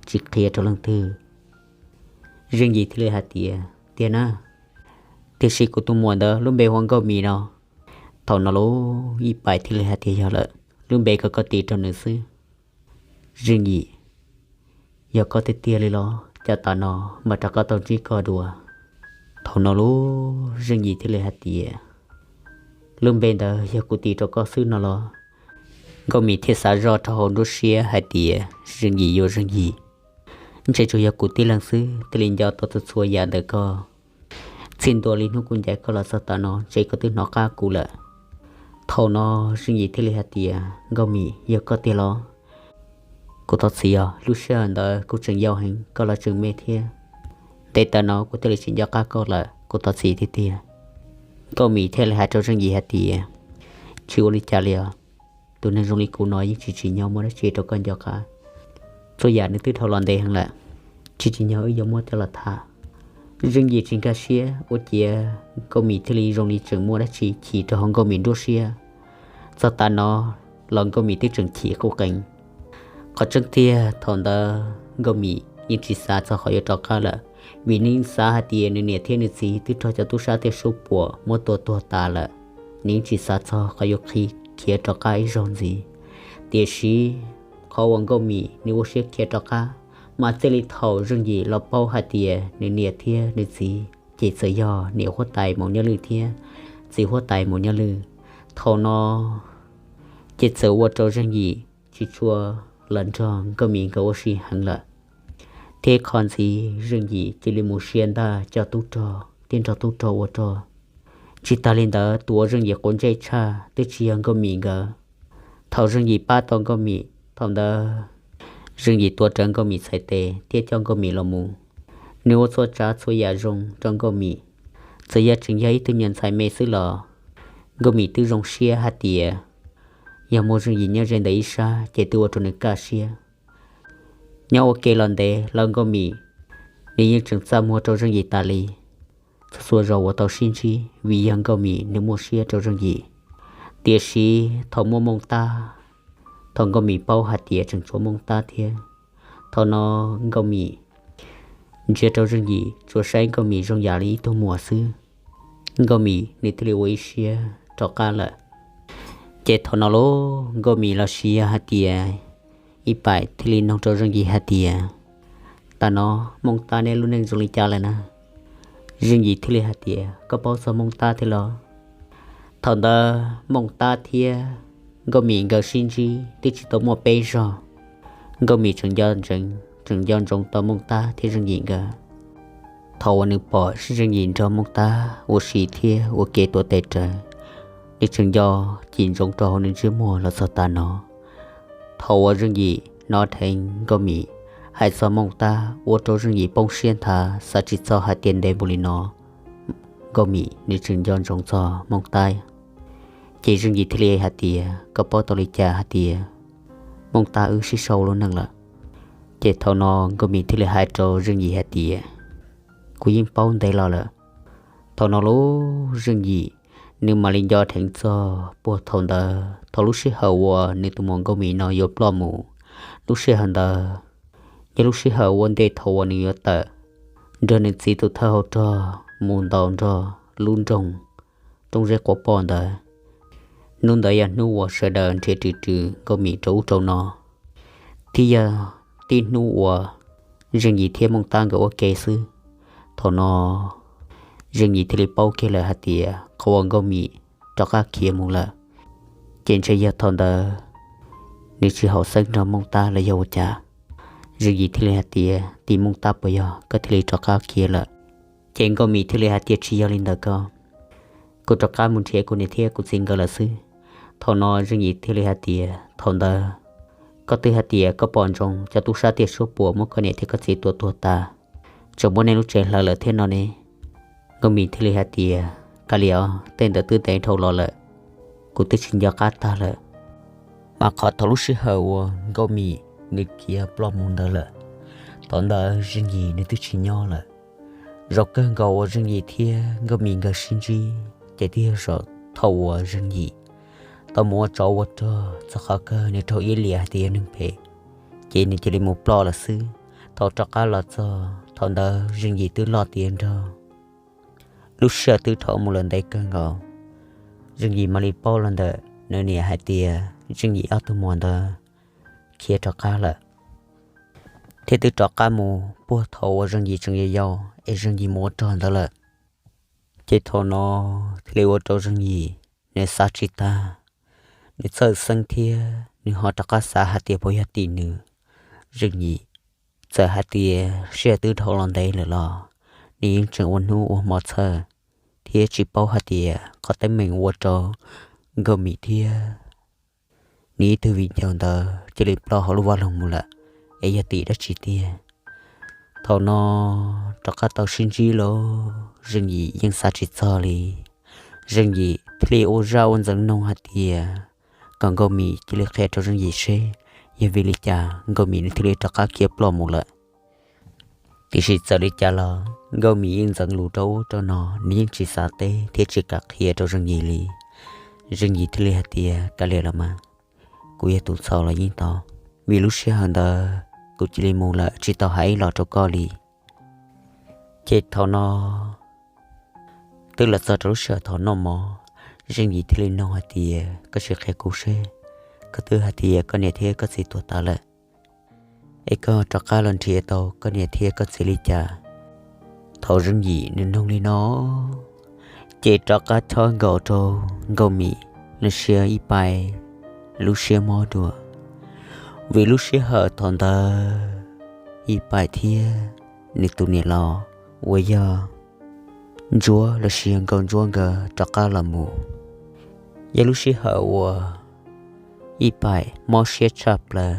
tsis qhia rau leej twg. Zeej Yim thiaj li hais tias, tiag na, tiam sis kuv tus muam ntawd lub npe hu ua Nkauj Mis no. Thaum no lauj, Ib Pais thiaj li hais tias, yog lawm, lub npe ko koj tis rau nws xwb. Zeej Yim, yog koj tiag tiag li los cas tam no mam rov qab tau ntsib koj dua? Thaum no lub Zeej Yim thiaj li hais tias, lub npe ntawd yog kuv tis rau koj xwb no los? Nkauj Mim thiaj xav zoj rau hauv nruab siab hais tias Zeej Yim yuav Zeej Yim, ntshe tsuas yog kuv tib leeg xwb thiaj li nco tau txhua txhua yam ntawm koj. Txij ntua li hnub kuv ncaim koj los txog tav no ntshe koj twb hnov qab kuv lawm. Thaum no Zeej Yim thiaj li hais tias, Nkauj Mim, yog koj tiag los? Kuv thov txim os, lub sij hawm ntawd kuv tseem yau heev, koj los tseem me thiab. Ntev tas no kuv thiaj li tsis nco qab koj lawm, kuv thov txim tiag tiag. Nkauj Mim thiaj li hais rau Zeej Yim hais tias, tsis ua li cas li os, tus neeg zoo li kuv no yeej tsis tsim nyog muaj dab tsi rau koj nco qab. Txhua yam nws twb dhau los ntev heev lawm, tsis tsim nyog wb yuav muab coj los tham. Zeej Yim tsis nkag siab ua ciav Nkauj Mim thiaj li zoo li tseem muaj dab tsi chim rau hauv Nkauj Mim nruab siab. Txog tav no los Nkauj Mim twb tseem chim quj qees. Qhov tseeb tiag thaum ntawd Nkauj Mim yeej tsis xav txog qhov yuav rov qab lawm, vim nws xav hais tias nws niam thiab nws txiv twb raug cov tub sab tiaj suab puam muab tua tuag tas lawm. Nws yeej tsis xav txog qhov yuav khiav rov qab ib zaug ntxiv. Tiam sis qhov uas Nkauj Mim nws ua siab khiav rov qab, mas txij li thaum Zeej Yim los paub hais tias nws niam thiab nws txiv ces txawm yog niam huab tais Maum Nyob Lwj thiab txiv huab tais Maum Nyob Lwj. Thaum no ces txawm ua rau Zeej Yim tsis tshua los nrog Nkauj Mim nkawd ua si heev lawm. Thiab qhov ntxiv Zeej Yim cia li mus sia ntaj coj tub rog thiab nrog tub rog ua rog. Tsis tas li ntawd tus uas Zeej Yim quav ntsej tshaj twb tsis yog Nkauj Mim nkawd. Thaum Zeej Yim pab tau Nkauj Mim, thaum ntawd Zeej Yim tuav rawv Nkauj Mim txhais tes thiab coj Nkauj Mim los mus. Nws ua txhua tsav txhua yam zoo rau Nkauj Mim. Txawm yog tseem yog ib tug niag ntxhais me xwb los Nkauj Mim twb zoo siab hais tias yog muaj Zeej Yim nyob ze ntawm ib sab ces twb ua rau nws kaj siab. Nyob ua ke los ntev los Nkauj Mim nws yeej tseem txaj muag rau Zeej Yim tas li. Txhua txhua zaus uas tau sib ntsib vim yog Nkauj Mim nws muaj siab rau Zeej Yim. Tiam sis thaum muaj Mooj Tab, thaum Nkauj Mim paub hais tias tseem tshuav Mooj Tab thiab, thaum no Nkauj Mim ntsia rau Zeej Yim tsuas saib Nkauj Mim zoo yam li ib tug muam xwb. Nkauj Mim nws thiaj li ua ib siab rov qab lawm. Ces thaum no lauj Nkauj Mim los sis yog hais tias Ib Paim thiaj li nug rau Zeej Yim hais tias, tam no Mooj Tab neb lub neej zoo li cas lawm na? Zeej Yim thiaj li hais tias, koj paub txog Mooj Tab thiab los? Thaum ntawd Mooj Tab thiab Nkauj Mim nkawd sib ntsib twb tsis tau muaj peb zaug, Nkauj Mim tseem nco ntsoov, tseem nco ntsoov tau Mooj Tab thiab Zeej Yim nkawd. Thaum uas nws pom Zeej Yim nrog Mooj Tab ua si thiab ua ke tuav tes rawv, nws tseem nco cim ntsoov rau hauv nws ntsej muag los txog tav no. Thaum uas Zeej Yim hnov dheev Nkauj Mim hais txog Mooj Tab ua rau Zeej Yim poob siab nthav xav tsis txog hais tias ntev npaum li no Nkauj Mim nws tseem nco ntsoov txog Mooj Tab. Ces Zeej Yim thiaj li hais tias, koj paub tau li cas hais tias Mooj Tab wb sib sau lub neej lawm? Ces thaum no Nkauj Mim thiaj li hais rau Zeej Yim hais tias, kuv yeej paub ntev los lawm. Thaum no lauj Zeej Yim nws mam li nco dheev txog puag thaum ntawd thaum lub sij hawm uas nws tus muam Nkauj Mim no yuav ploj mus. Lub sij hawm ntawd yog lub sij hawm ua ntej thaum uas nws yuav tawm nrog nws txiv tus thawj hauv rog mus ntaus nrog lub nroog Roob Zeb Quav Poj ntawd. Hnub ntawd yog hnub uas sawv daws nrhiav rwm rwm Nkauj Mim rau ub rau no, thiab yog tib hnub uas Zeej Yim thiab Mooj Tab nkawd ua ke xwb. Thaum no Zeej Yim thiaj li paub kiag lawm hais tias qhov uas Nkauj Mim rov qab khiav mus lawm, ces ntshe yog thaum ntawd nws tsis haum xeeb nrog Mooj Tab los yog ua cas. Zeej Yim thiaj li hais tias, tim Mooj Tab puas yog koj thiaj li rov qab khiav lawm? Ces Nkauj Mim thiaj li hais tias, tsis yog li ntawd koj, kuv rov qab mus nrhiav kuv niam thiab kuv txiv nkawd lawm xwb. Thaum no Zeej Yim thiaj li hais tias, thaum ntawd koj twb hais tias koj pom ntsoov cov tub sab tiaj suab puam muab koj niam thiab koj txiv tua tuag tas, tseem muab nej lub tsev hlawv lawm thiab no ne. Nkauj Mim thiaj li hais tias, kav liam os, tej ntawd twb ntev dhau los lawm, kuv twb tsis nco qab tag lawm. Mas qhov thaum lub sij hawm uas Nkauj Mim nws khiav ploj mus ntawd lawm, thaum ntawd Zeej Yim nws twb tsis nyob lawm. Zaum kawg nkaus uas Zeej Yim thiab Nkauj Mim nkawd sib ntsib ces twb yog zaum thaum uas Zeej Yim tau mus ua tsov ua rog txog qhov kawg nws raug iab liam hais tias yog neeg phem, ces nws cia li mus ploj lawm xwb. Thaum rov qab los txog thaum ntawd Zeej Yim twb loj tiav nrog, lub sij hawm twb dhau mus lawm ntev kawg nkaus. Zeej Yim mam li paub los ntawm nws niam hais tias Zeej Yim ob tug muam ntawd khiav rov qab lawm, thiab twb rov qab mus puag thaum uas Zeej Yim tseem yau yau es Zeej Yim mus ua rog ntawd lawm. Ces thaum no thiaj li ua rau Zeej Yim nws xav tsis tag, nws txhawj xeeb thiab nws ho rov qab xav hais tias puas yog tim nws. Zeej Yim txawm hais tias sij hawm twb dhau los ntev lawm los nws yeej tseem ua hnub ua hmo txhawj thiab tsis paub hais tias qhov teeb meem ua rau Nkauj Mim thiab nws ib tug viv ncaus ntawd cia li ploj hauv lub vaj loog mus lawm, es yog tim dab tsi tiag. Thaum no rov qab tau sib ntsib los Zeej Yim yeej xav tsis txog li. Zeej Yim thiaj li ua zaj ua ntxeev noog hais tias kom Nkauj Mim cia li qhia rau Zeej Yim seb yog vim li cas Nkauj Mim nws thiaj li rov qab khiav ploj mus lawm. Tiam sis txawm li cas los Nkauj Mim yeej ntxeev lus rau ub rau no, nws yeej tsis xav teb thiab tsis kam qhia rau Zeej Yim li. Zeej Yim thiaj li hais tias kav liam los mas, kuv yog tus txhaum los yeej tau, vim lub sij hawm ntawd kuv cia li mus lawm tsis tau hais ib los rau koj li. Ces thaum no twb los txog rau lub sij hawm thaum noj mov, Zeej Yim thiaj li nug hais tias koj sim qhia kuv seb, koj twb hais tias koj niam thiab koj txiv tuag tas lawm, es koj rov qab los nrhiav tau koj niam thiab koj txiv li cas? Thaum Zeej Yim nws nug li no, ces rov qab chob nkaus rau Nkauj Mim los sis Ib Pais lub siab mob dua, vim lub sij hawm thaum ntawd Ib Pais thiab nws tus niam laus uas yog Ntsuab los sis yog Nkauj Ntsuab nkawd rov qab los mus. Yog lub sij hawm uas Ib Pais mob siab tshaj plaws,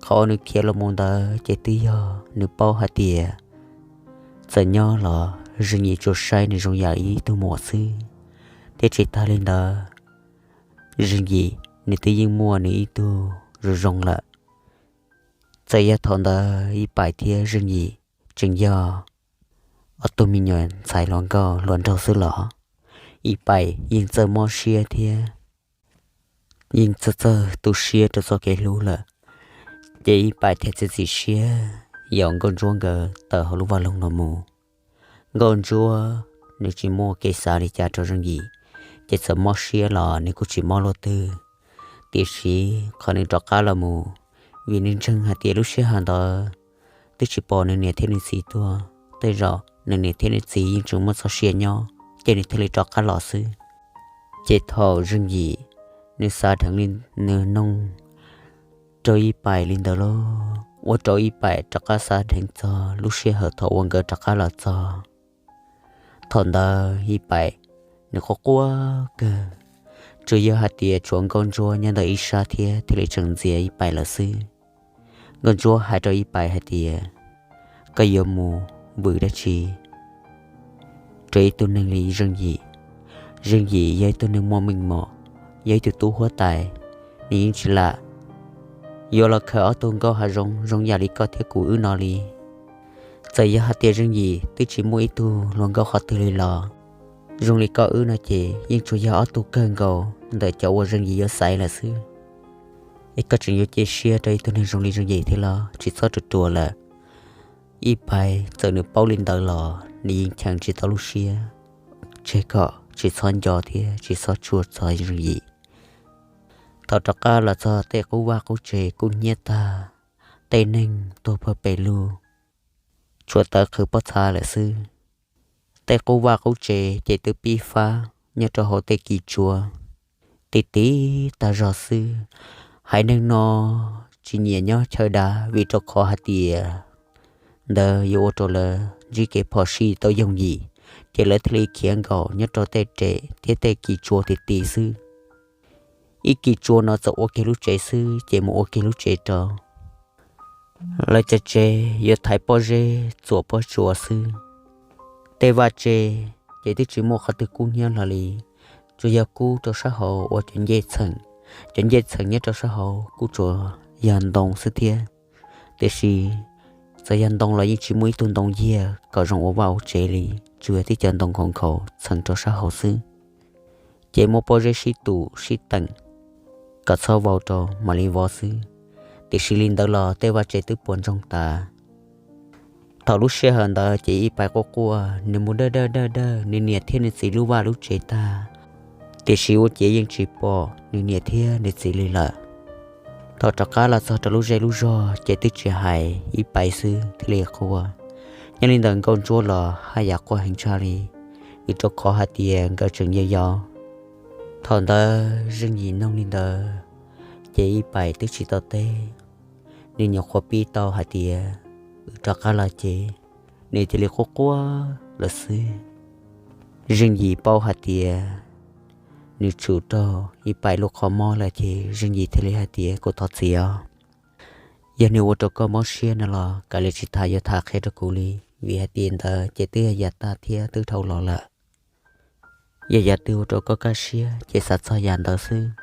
qhov uas nws khiav los mus ntawd ces twb yog nws paub hais tias txawm nyob los Zeej Yim tsuas saib nws zoo yam ib tug muam xwb, thiab tsis tas li ntawd Zeej Yim nws twb yeej muaj nws ib tug zoo zoo lawm. Txawm yog thaum ntawd Ib Pais thiab Zeej Yim tseem yog ob tug me nyuam ntxhais hluas nkauj hluas nraug xwb los Ib Pais yeej txawj mob siab thiab yeej txawj txawj tu siab rau txoj kev hlub lawm. Ces Ib Pais thiaj txiav txim siab yaum Nkauj Ntsuab nkawd tawm hauv lub vaj loog no mus. Nkauj Ntsuab nws tsis muaj kev xav li cas rau Zeej Yim, ces txawm mob siab los nws kuj tsis mob luaj twg. Tiam sis qhov nws rov qab los mus, vim nws ntseeg hais tias lub sij hawm ntawd twb tsis pom nws niam thiab nws txiv tuag, tej zaum nws niam thiab nws txiv yeej tseem muaj txoj sia nyob, ces nws thiaj li rov qab los xwb. Ces thaum Zeej Yim nws xav dheev li, nws nug rau Ib Pais li ntawd lauj, ua rau Ib Pais rov qab xav dheev txog lub sij hawm thaum uas nkawd rov qab los txog. Thaum ntawd Ib Pais nws quaj quaj kawg, tsuas yog hais tias tshuav Nkauj Ntsuab nyob ntawm ib sab thiab thiaj li tseem ntxias Ib Pais lawm xwb. Nkauj Ntsuab hais rau Ib Pais hais tias, koj yuav mus vwm dab tsi rau ib tug neeg li Zeej Yim? Zeej Yim yog ib tug neeg muaj meej mom, yog ib tug tub huab tais, nws yeej tsis lam yuav los khaws ob tug nkauj hav zoov zoo yam li koj thiab kuv wb no li. Txawm yog hais tias Zeej Yim twb tsis muaj ib tug hluas nkauj qhov twg li los, zoo li koj wb no ces yeej tsuas yog ob tug kawg nkaus ntawm cov uas Zeej Yim yuav xaiv lawm xwb. Es koj tseem yuav cia siab rau ib tug neeg zoo li Zeej Yim thiab los? Tsis txhob ruam ruam lawm. Ib Pais txawm nws paub li ntawd los nws yeej cheem tsis tau lub siab, tseg kom tsis txhob nco thiab tsis txhob tshua txog Zeej Yim. Thaum rov qab los txog tej qub vaj qub tsev kub hnyiab tag, tej neeg tuag pag pes lug, tshuav tawv qhwv pob txha lawm xwb. Tej qub vaj qub tsev ces twb pib fab nyob rau hauv tej kis tsua, ti ti tag zog xwb. Haiv neeg no tsis nyiam nyob chaw dav vim rau qhov hais tias ntawd yuav ua rau lawv ntsib kev phom sij tau yooj yim, ces lawv thiaj li khiav nkaum nyob rau tej rem thiab tej kis tsua ti ti xwb. Ib kis tsua no txawm ua kiag lub tsev xwb ces mus ua kiag lub tsev rau. Lawv cov tsev yuav thaiv pob zeb txuas pob tsuas xwb. Tej vaj tsev ces twb tsis muaj qhov twg kub hnyiab hlo li, tsuas yog kub rau sab hauv ua cov ncej txheem. Cov ncej txheem nyob rau sab hauv kuj tsuas yog ntoo xwb thiab. Tiam sis txawm yog ntoo los yeej tsis muaj ib tug ntoo yiag kom zoo ua vaj ua tsev li, tsuas yog tib cov ntoo nkhaus nkhaus txheem rau sab hauv xwb. Ces muab pob zeb sib tum sib teem kom txhob vau rau mam li vov xwb. Tiam sis li ntawd los tej vaj tsev twb puas ntsoog tas. Thaum lub sij hawm ntawd ces Ib Pais quaj quaj, nws mus dawj dawj dawj dawj nws niam thiab nws txiv lub vaj lub tsev tag, tiam sis ua ciav yeej tsis pom nws niam thiab nws txiv li lawm. Thaum rov qab los txog rau lub zej lub zog ces twb tsis hais Ib Pais xwb thiaj li quaj. Nyob li ntawm Nkauj Ntsuab los haj yam quaj heev tshaj li. vim rau qhov hais tias nkawd tseem yau yau. Thaum ntawd Zeej Yim noog li ntawd, ces Ib Pais twb tsis tau teb. Nws nyuam qhuav pib tau hais tias, wb rov qab los ces, nws cia li quaj quaj lawm xwb. Zeej Yim paub hais tias nws tshum raug Ib Pais lub qhov mob lawm ces Zeej Yim thiaj li hais tias, kuv thov txim os. Yog nws ua rau koj mob siab no los kav liam tsis tham, yuav tham qhia rau kuv li, vim hais tias ntawd ces twb yog yav tag thiab twb dhau los lawm. Yog yam twg ua rau koj kaj siab ces xav txog yam ntawd xwb,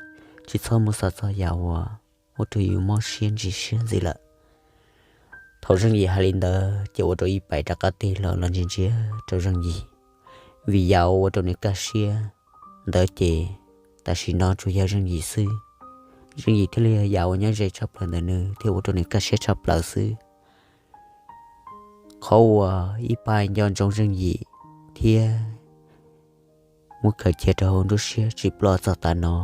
tsis txhob mus xav txog yam uas ua rau yus mob siab ntsis siab ntxiv lawm. Thaum Zeej Yim hais li ntawd ces ua rau Ib Pais rov qab tig los los ntsia ntsia rau Zeej Yim, vim yam uas ua rau nws kaj siab ntawd ces tam sim no tsuas yog Zeej Yim xwb. Zeej Yim thiaj li yog yam uas nyob ze tshaj plaws ntawm nws thiab ua rau nws kaj siab tshaj plaws xwb. Qhov uas Ib Pais nco ntsoov Zeej Yim thiab muab khaws cia rau hauv nruab siab tsis ploj txog tav no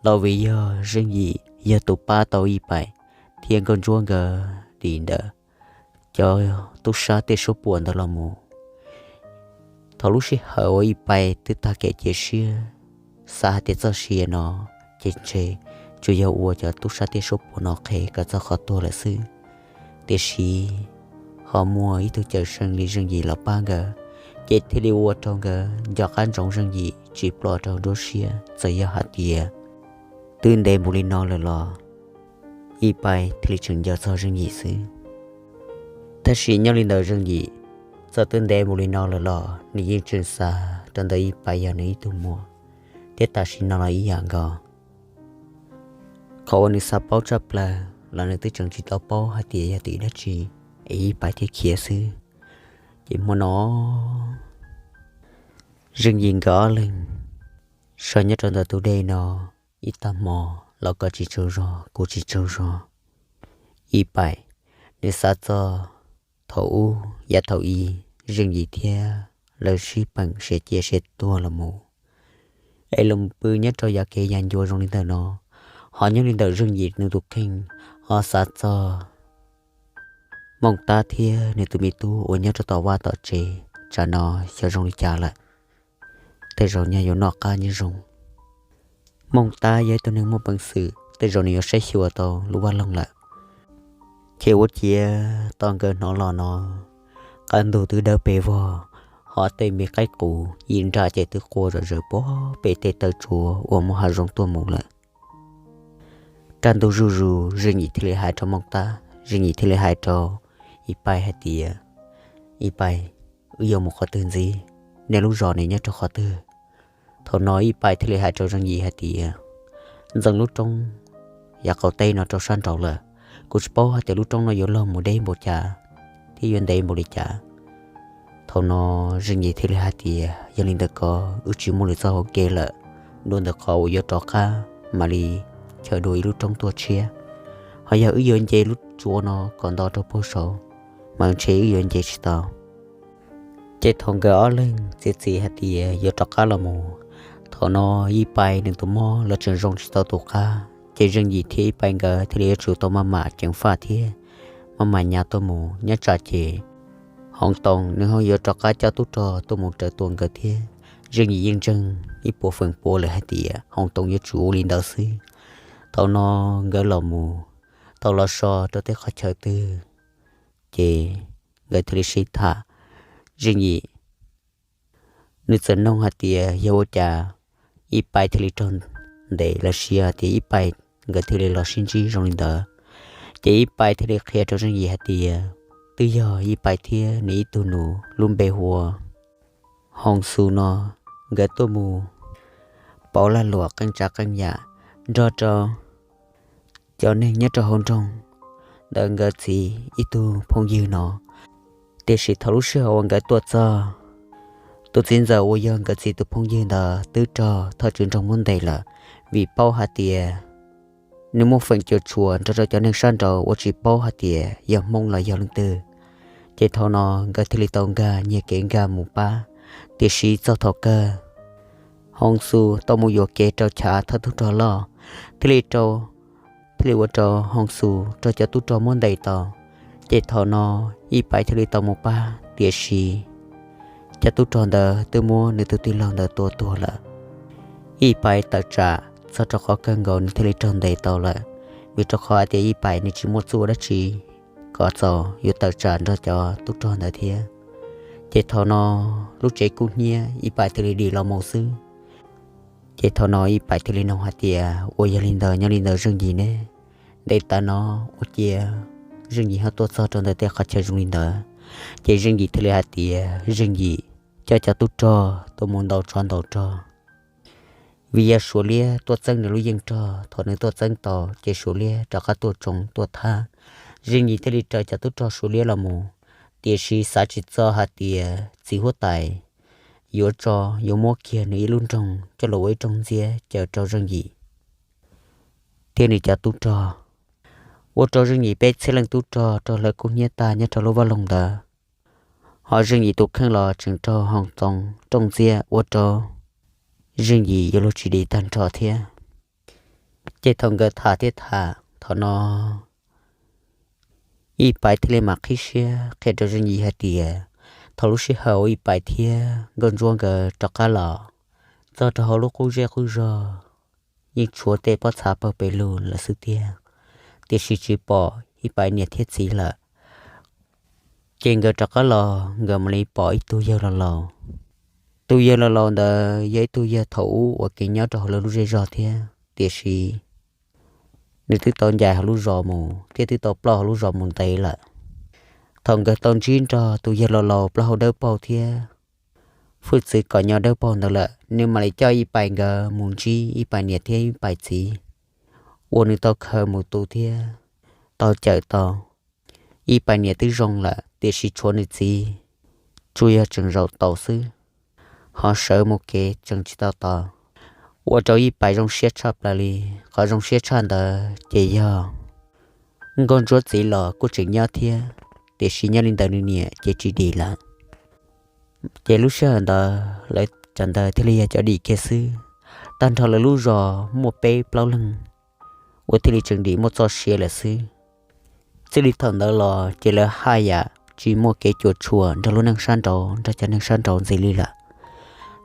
los vim yog Zeej Yim yog tus pab tau Ib Pais thiab Nkauj Ntsuab nkawd dim ntawm cov tub sab tej suab puam ntawd los mus. Thaum lub sij hawm uas Ib Pais twb tag kev cia siab, xav hais tias txoj sia no ces ntshe tsuas yog ua cov tub sab tej suab puam no qhev kom txog qhov tuag lawm xwb, tiam sis ho muaj ib tug cawm seej li Zeej Yim los pab nkawd, ces thiaj li ua rau nkawd nco qab ntsoov Zeej Yim tsis ploj rau nruab siab. Txawm yog hais tias twb ntev npaum li no lawm los Ib Pais thiaj li tseem nco txog Zeej Yim xwb. Tab sis nyob li ntawm Zeej Yim, txawm twb ntev npaum li no lawm los nws yeej tseem xav rau ntawm Ib Pais yog nws ib tug muam, thiab tam sim no los ib yam nkaus. Qhov uas nws xav paub tshaj plaws los nws twb tseem tsis tau paub hais tias yog tim dab tsi es Ib Pais thiaj khiav xwb. Ces hmo no Zeej Yim nkawd ob leeg so nyob rau ntawm tus dej no ib tag hmo los koj tsis tsaug zog kuv tsis tsaug zog. Ib Pais nws xav txog thaum ub yav thaum i Zeej Yim thiab lawv sib peem siav cia siav tuag los mus, es los pw nyob rau yav kev yav ncua zoo li ntawm no. Ho nyob li ntawm Zeej Yim nws tus kheej ho xav txog Mooj Tab thiab nws tus me tub uas nyob rau tom vaj tom tsev, tsam no xyov zoo li cas lawm. Tej zaum nyaj yuav noj qab nyob zoo. Mooj Tab yog ib tug neeg muaj peev xwm, tej zaum nws yuav saib xyuas tau lub vaj loog lawm. Ces ua ciav tau nkawd hnov los no, qab ntug twb dawb pes vog, ho tej me qaib qus yim nram ces twb qua zom zaws puag pem tej taw tsua uas muaj hav zoov tuaj mus lawm. Kaj ntug zuj zus, Zeej Yim thiaj li hais rau Mooj Tab, Zeej Yim thiaj li hais rau Ib Pais hais tias, Ib Pais, wb yuav mus qhov twg ntxiv? Nej lub zos ne nyob rau qhov twg? Thaum no Ib Pais thiaj li hais rau Zeej Yim hais tias, ntxeev lub roob yav qaum teb no rau sab nraud lawm. Kuv tsis paub hais tias lub roob no yuav log mus deb npaum cas thiab yuav ntev npaum li cas. Thaum no Zeej Yim thiaj li hais tias, yog li ntawd ko wb tsis muaj lwm txoj hauv kev lawm, dua ntawm qhov uas yuav rov qab mam li chaws dua ib lub roob tuaj tshiab. Ho yog wb yuav nce lub tsua no kom nto rau puag saud, mas ntshe wb yuav nce tsis tau. Ces thaum nkawd ob leeg txiav txim hais tias yuav rov qab los mus, thaum no Ib Pais nws tus mob los tseem zoo tsis tau tus qab, ces Zeej Yim thiab Ib Pais nkawd thiaj li yuav tsum tau maj mam ceev faj thiab maj mam nyav tuaj mus. Nyob tsam ces Hoov Toom nws ho yuav rov qab coj tub rog tuaj mus raws tua nkawd thiab. Zeej Yim yeej ntseeg ib puas feem pua lawm hais tias Hoov Toom yuav tsum ua li ntawd xwb. Thaum no nkawd los mus tau los so rau tej qhov chaw twg, ces nkawd thiaj li sib tham. Zeej Yim nws txawm noog hais tias yog ua cas Ib Pais thiaj li raug ntes los sis hais tias Ib Pais nkawd thiaj li los sib ntsib zoo li ntawd. Ces Ib Pais thiaj li qhia rau Zeej Yim hais tias twb yog Ib Pais thiab nws ib tug nus lub npe hu ua Hoo Xu no, nkawd tuaj mus pauv lag luam qee tsav qee yam nrog rau cov neeg nyob rau hauv nroog ntawm nkawd txiv ib tug phooj ywg no. Tiam sis thaum lub sij hawm uas nkawd tuaj txog, tus txiv ntxawm uas yog nkawd txiv tus phooj ywg ntawd twb raug thawj tswv nroog muab ntes lawm, vim paub hais tias nws muaj feem cuam tshuam nrog rau cov neeg sab nraud uas tsis paub hais tias yog Hmoob los yog leej twg. Ces thaum no nkawd thiaj li tau nkag nyiag kev nkag mus pab. Tiam sis txog thaum kawg, Hoo Xu tau mus yuam kev rau chav thawj tub rog loj, thiaj li rau, thiaj li ua rau Hoo Xu raug cov tub rog muab ntes tau. Ces thaum no Ib Pais thiaj li tau mus pab, tiam sis cov tub rog ntawd twb muab nws tus tij laug ntawd tua tuag lawm. Ib Pais tawm tsam txog rau qhov kawg nkaus nws thiaj li raug ntes tau lawm, vim rau qhov hais tias Ib Pais nws tsis muaj txuj dab tsi kom txaus yuav tawm tsam nrog cov tub rog ntawd thiab. Ces thaum no lub tsev kub hnyiab Ib Pais thiaj li dim los mus xwb. Ces thaum no Ib Pais thiaj li nug hais tias, ua yog li ntawd nyob li ntawd Zeej Yim ne, ntev tas no ua cia Zeej Yim ho tuaj txog rau ntawm tej qhov chaw zoo li ntawd? Ces Zeej Yim thiaj li hais tias Zeej Yim coj cov tub rog tuaj mus ntaus tsov ntaus rog, vim yog Suav liab tuaj txeeb nws lub yeej rog. Thaum nws tuaj txeeb tau ces Suav liab rov qab tuaj tsoo tuaj thab. Zeej Yim thiaj li raws cov tub rog Suav liab los mus, tiam sis xav tsis txog hais tias txiv huab tais yuav tso, yuav muab kiag nws ib lub nroog coj los ua ib rooj ntxiab caw rau Zeej Yim thiab nws cov tub rog. Ua rau Zeej Yim peb txhiab leej tub rog raug hlawv kub hnyiab tag nyob rau lub vaj loog ntawd, ho Zeej Yim tus kheej los tseem raug hoo txoov rooj ntxiab ua rau Zeej Yim yuav luag tsis dim tag nrho thiab. Ces thaum nkawd tham thiab tham thaum no, Ib Pais thiaj li mam qhib siab qhia rau Zeej Yim hais tias thaum lub sij hawm uas Ib Pais thiab Nkauj Ntsuab nkawd rov qab los txog rau hauv lub qub zej qub zog, yeej tshuav tej pob txha pawg pes lug lawm xwb tiag, tiam sis tsis pom Ib Pais niam thiab txiv lawm. Ces nkawd rov qab los nkawd mam li pom ib tug yawg laus laus. Tus yawg laus laus ntawd yog ib tug yawg thaum ub uas kev nyob rau hauv lawv lub zej zog thiab, tiam sis nws twb tau ncaim hauv lub zos mus thiab twb tau ploj hauv lub zos mus ntev lawm. Thaum nkawd tau ntsib nrog tus yawg laus laus plaub hau dawb paug thiab hwj txwv kom nyob dawb paug ntawd lawm, nws mam li coj Ib Pais nkawd mus ntsib Ib Pais niam thiab Ib Pais txiv, uas nws tau khaws mus tu thiab tau cawm tau. Ib Pais niam twb zoo lawm tiam sis tshuav nws txiv tsuas yog tseem zaum taus xwb, ho sawv mus kev tseem tsis tau tos. Ua rau Ib Pais zoo siab tshaj plaws li. Qhov zoo siab tshaj ntawd ces yog Nkauj Ntsuab txiv los kuj tseem nyob thiab, tiam sis nyob li ntawd nws niam ces tsis dim lawm. Ces lub sij hawm ntawd lawv cov ntawd thiaj li yog cov dim kiag xwb. Tag nrho lawv lub zos muaj peb plaub leeg uas thiaj li tseem dim muaj txoj sia lawm xwb. Txij li thaum ntawd los ces lawv haj yam tsis muaj kev cuam tshuam nrog lub neej sab nraud, nrog cov neeg sab nraud ntxiv li lawm.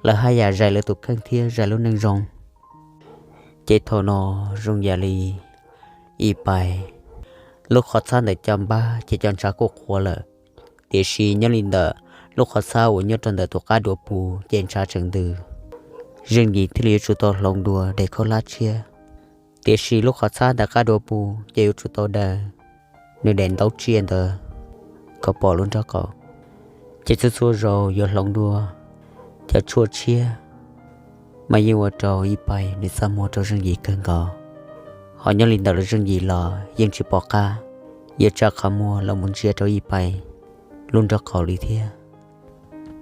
Lawv haj yam zais lawv tus kheej thiab zais lub neej zoo. Ces thaum no zoo yam li Ib Pais lub qhov txhab ntawm cov npab ces cov ntshav kuj qhuav lawm, tiam sis nyob li ntawm lub qhov txhab uas nyob rau ntawm tus qab dua pus ces ntshav tseem ntws. Zeej Yim thiaj li yuav tsum tau hloov dua daim khaub hlab tshiab, tiam sis lub qhov txhab ntawm qab dua pus ces yuav tsum tau daws nws daim ntaub tsiaj ntawd kom pom lub nrob qaum. Ces txhua txhua zaus yuav hloov dua cov tshuaj tshiab, mas yeej ua rau Ib Pais nws txaj muag rau Zeej Yim kawg nkaus. Ho nyob li ntawm lub Zeej Yim los yeej tsis pom qab yuav tsa qhov muag los mus ntsia rau Ib Pais lub nrob qaum li thiab.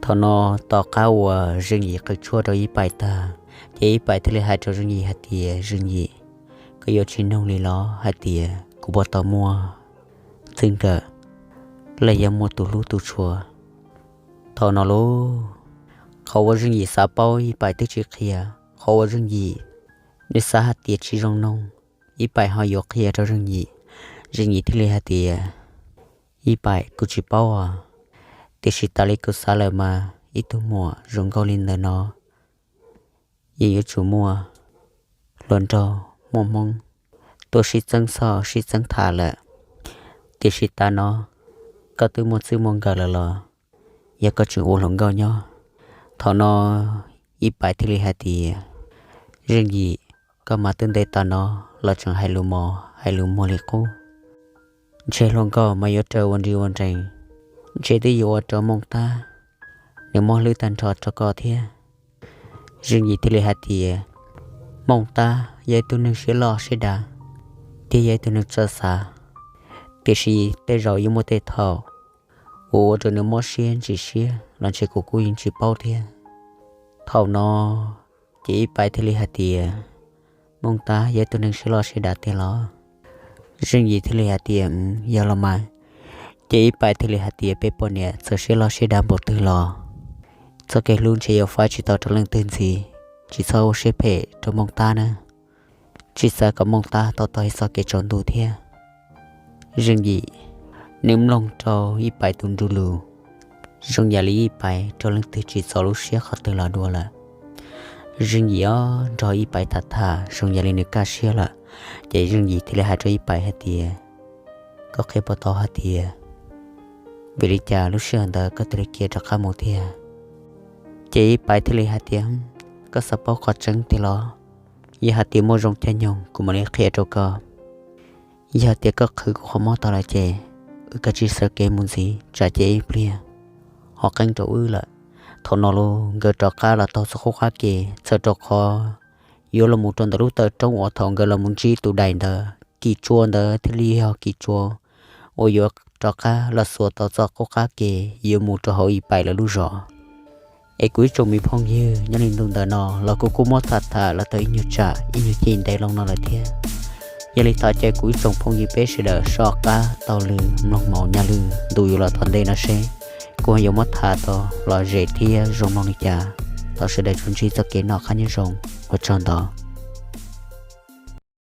Thaum no tom qab uas Zeej Yim qw tshuaj rau Ib Pais tag, ces Ib Pais thiaj li hais rau Zeej Yim hais tias, Zeej Yim, koj yuav tsis nug li los hais tias kuv puas tau muaj txij nkawm los yog muaj tus hlub tus tshua? Thaum no lauj, qhov uas Zeej Yim xav paub Ib Pais twb tsis qhia. Qhov uas Zeej Yim nws xav hais tias tsis zoo nug, Ib Pais ho yuav qhia rau Zeej Yim. Zeej Yim thiaj li hais tias, Ib Pais, kuv tsis paub os, tiam sis tas li kuv xav lawm mas ib tug muam zoo nkauj li ntawm no yeej yuav tsum muaj hluas nraug muaj hmoob tuaj sib txeeb xoj sib txeeb tham lawm. Tiam sis tas no koj twb muaj txij muaj nkawm lawm los yog koj tseem ua hluas nkauj nyob? Thaum no Ib Pais thiaj li hais tias, Zeej Yim, koj mas twb ntev tas no los tseem hais lus mos hais lus muag li qub. Ntshe hluas nkauj mas yuav raws ua nri ua nrees, ntshe twb yuav ua rau Mooj Tab nws mob hlwb tag nrho rau koj thiab. Zeej Yim thiaj li hais tias, Mooj Tab yog ib tug neeg siab loj siab dav thiab yog ib tug neeg txawj xav, tiam sis tej zaum yuav muaj tej thaum uas ua rau nws mob siab ntsim siab los ntshe kuv kuj yeej tsis paub thiab. Thaum no ces Ib Pais thiaj li hais tias, Mooj Tab yog ib tug neeg siab loj siab dav tiag los? Zeej Yim thiaj li hais tias, Yog los mas. Ces Ib Pais thiaj li hais tias, Peb poj niam txawm siab loj siab dav npaum twg los txoj kev hlub ntshe yuav faib tsis tau rau leej twg ntxiv. Tsis txhob ua siab phem rau Mooj Tab na, tsis xav kom Mooj Tab tau tau ib txoj kev tsaus ntuj thiab. Zeej Yim nws mloog rau Ib Pais tus nru lus, Zoo yam li Ib Paiv rau leej twg tsis txaus lub siab qhov twg los dua lawm. Zeej Yim ob nrog Ib Paiv tham tham zoo yam li nws kaj siab lawm, ces Zeej Yim thiaj li hais rau Ib Paiv hais tias, koj qhia puas tau hais tias vim li cas lub sij hawm ntawd koj thiaj li khiav rov qab mus thiab? Ces Ib Paiv thiaj li hais tias, koj xav paub qhov tseeb tiag los? Yog hais tias muaj zoo caij nyoog kuv mam li qhia rau koj. Yog tias koj qhwv kuv qhov mob tau lawm ces wb kav tsij sawv kev mus ntxiv tsam ces ib pliag ho qeeb rau wb lawm. Thaum no los nkawd rov qab los taug txoj qub qab ke, txawm rau qhov yuav los mus rau ntawm lub taw roob uas thaum nkawd los mus ntsib tus dais ntawd, Kis Tsua ntawd thiaj li yog Kis Tsua uas yuav rov qab los xuas tau txoj qub qab ke yuav mus rau hauv Ib Paiv lawv lub zos. Es kuv ib tsoom me phooj ywg, nyob li ntu ntawm no los kuv kuj muab tham tham los tau ib nyuag tsam ib nyuag ceg ntev loo no lawm thiab. Yog li thov caw kuv ib tsoom phooj ywg peb sawv daws soj qab taug lw mloog mus nyob li ntu yuav los tom ntej no seb kuv yuav muab tham tau los ze thiab zoo mloog li cas. Thov sawv daws tsuas ntsib txoj kev noj qab nyob zoo, ua tsaug ntau.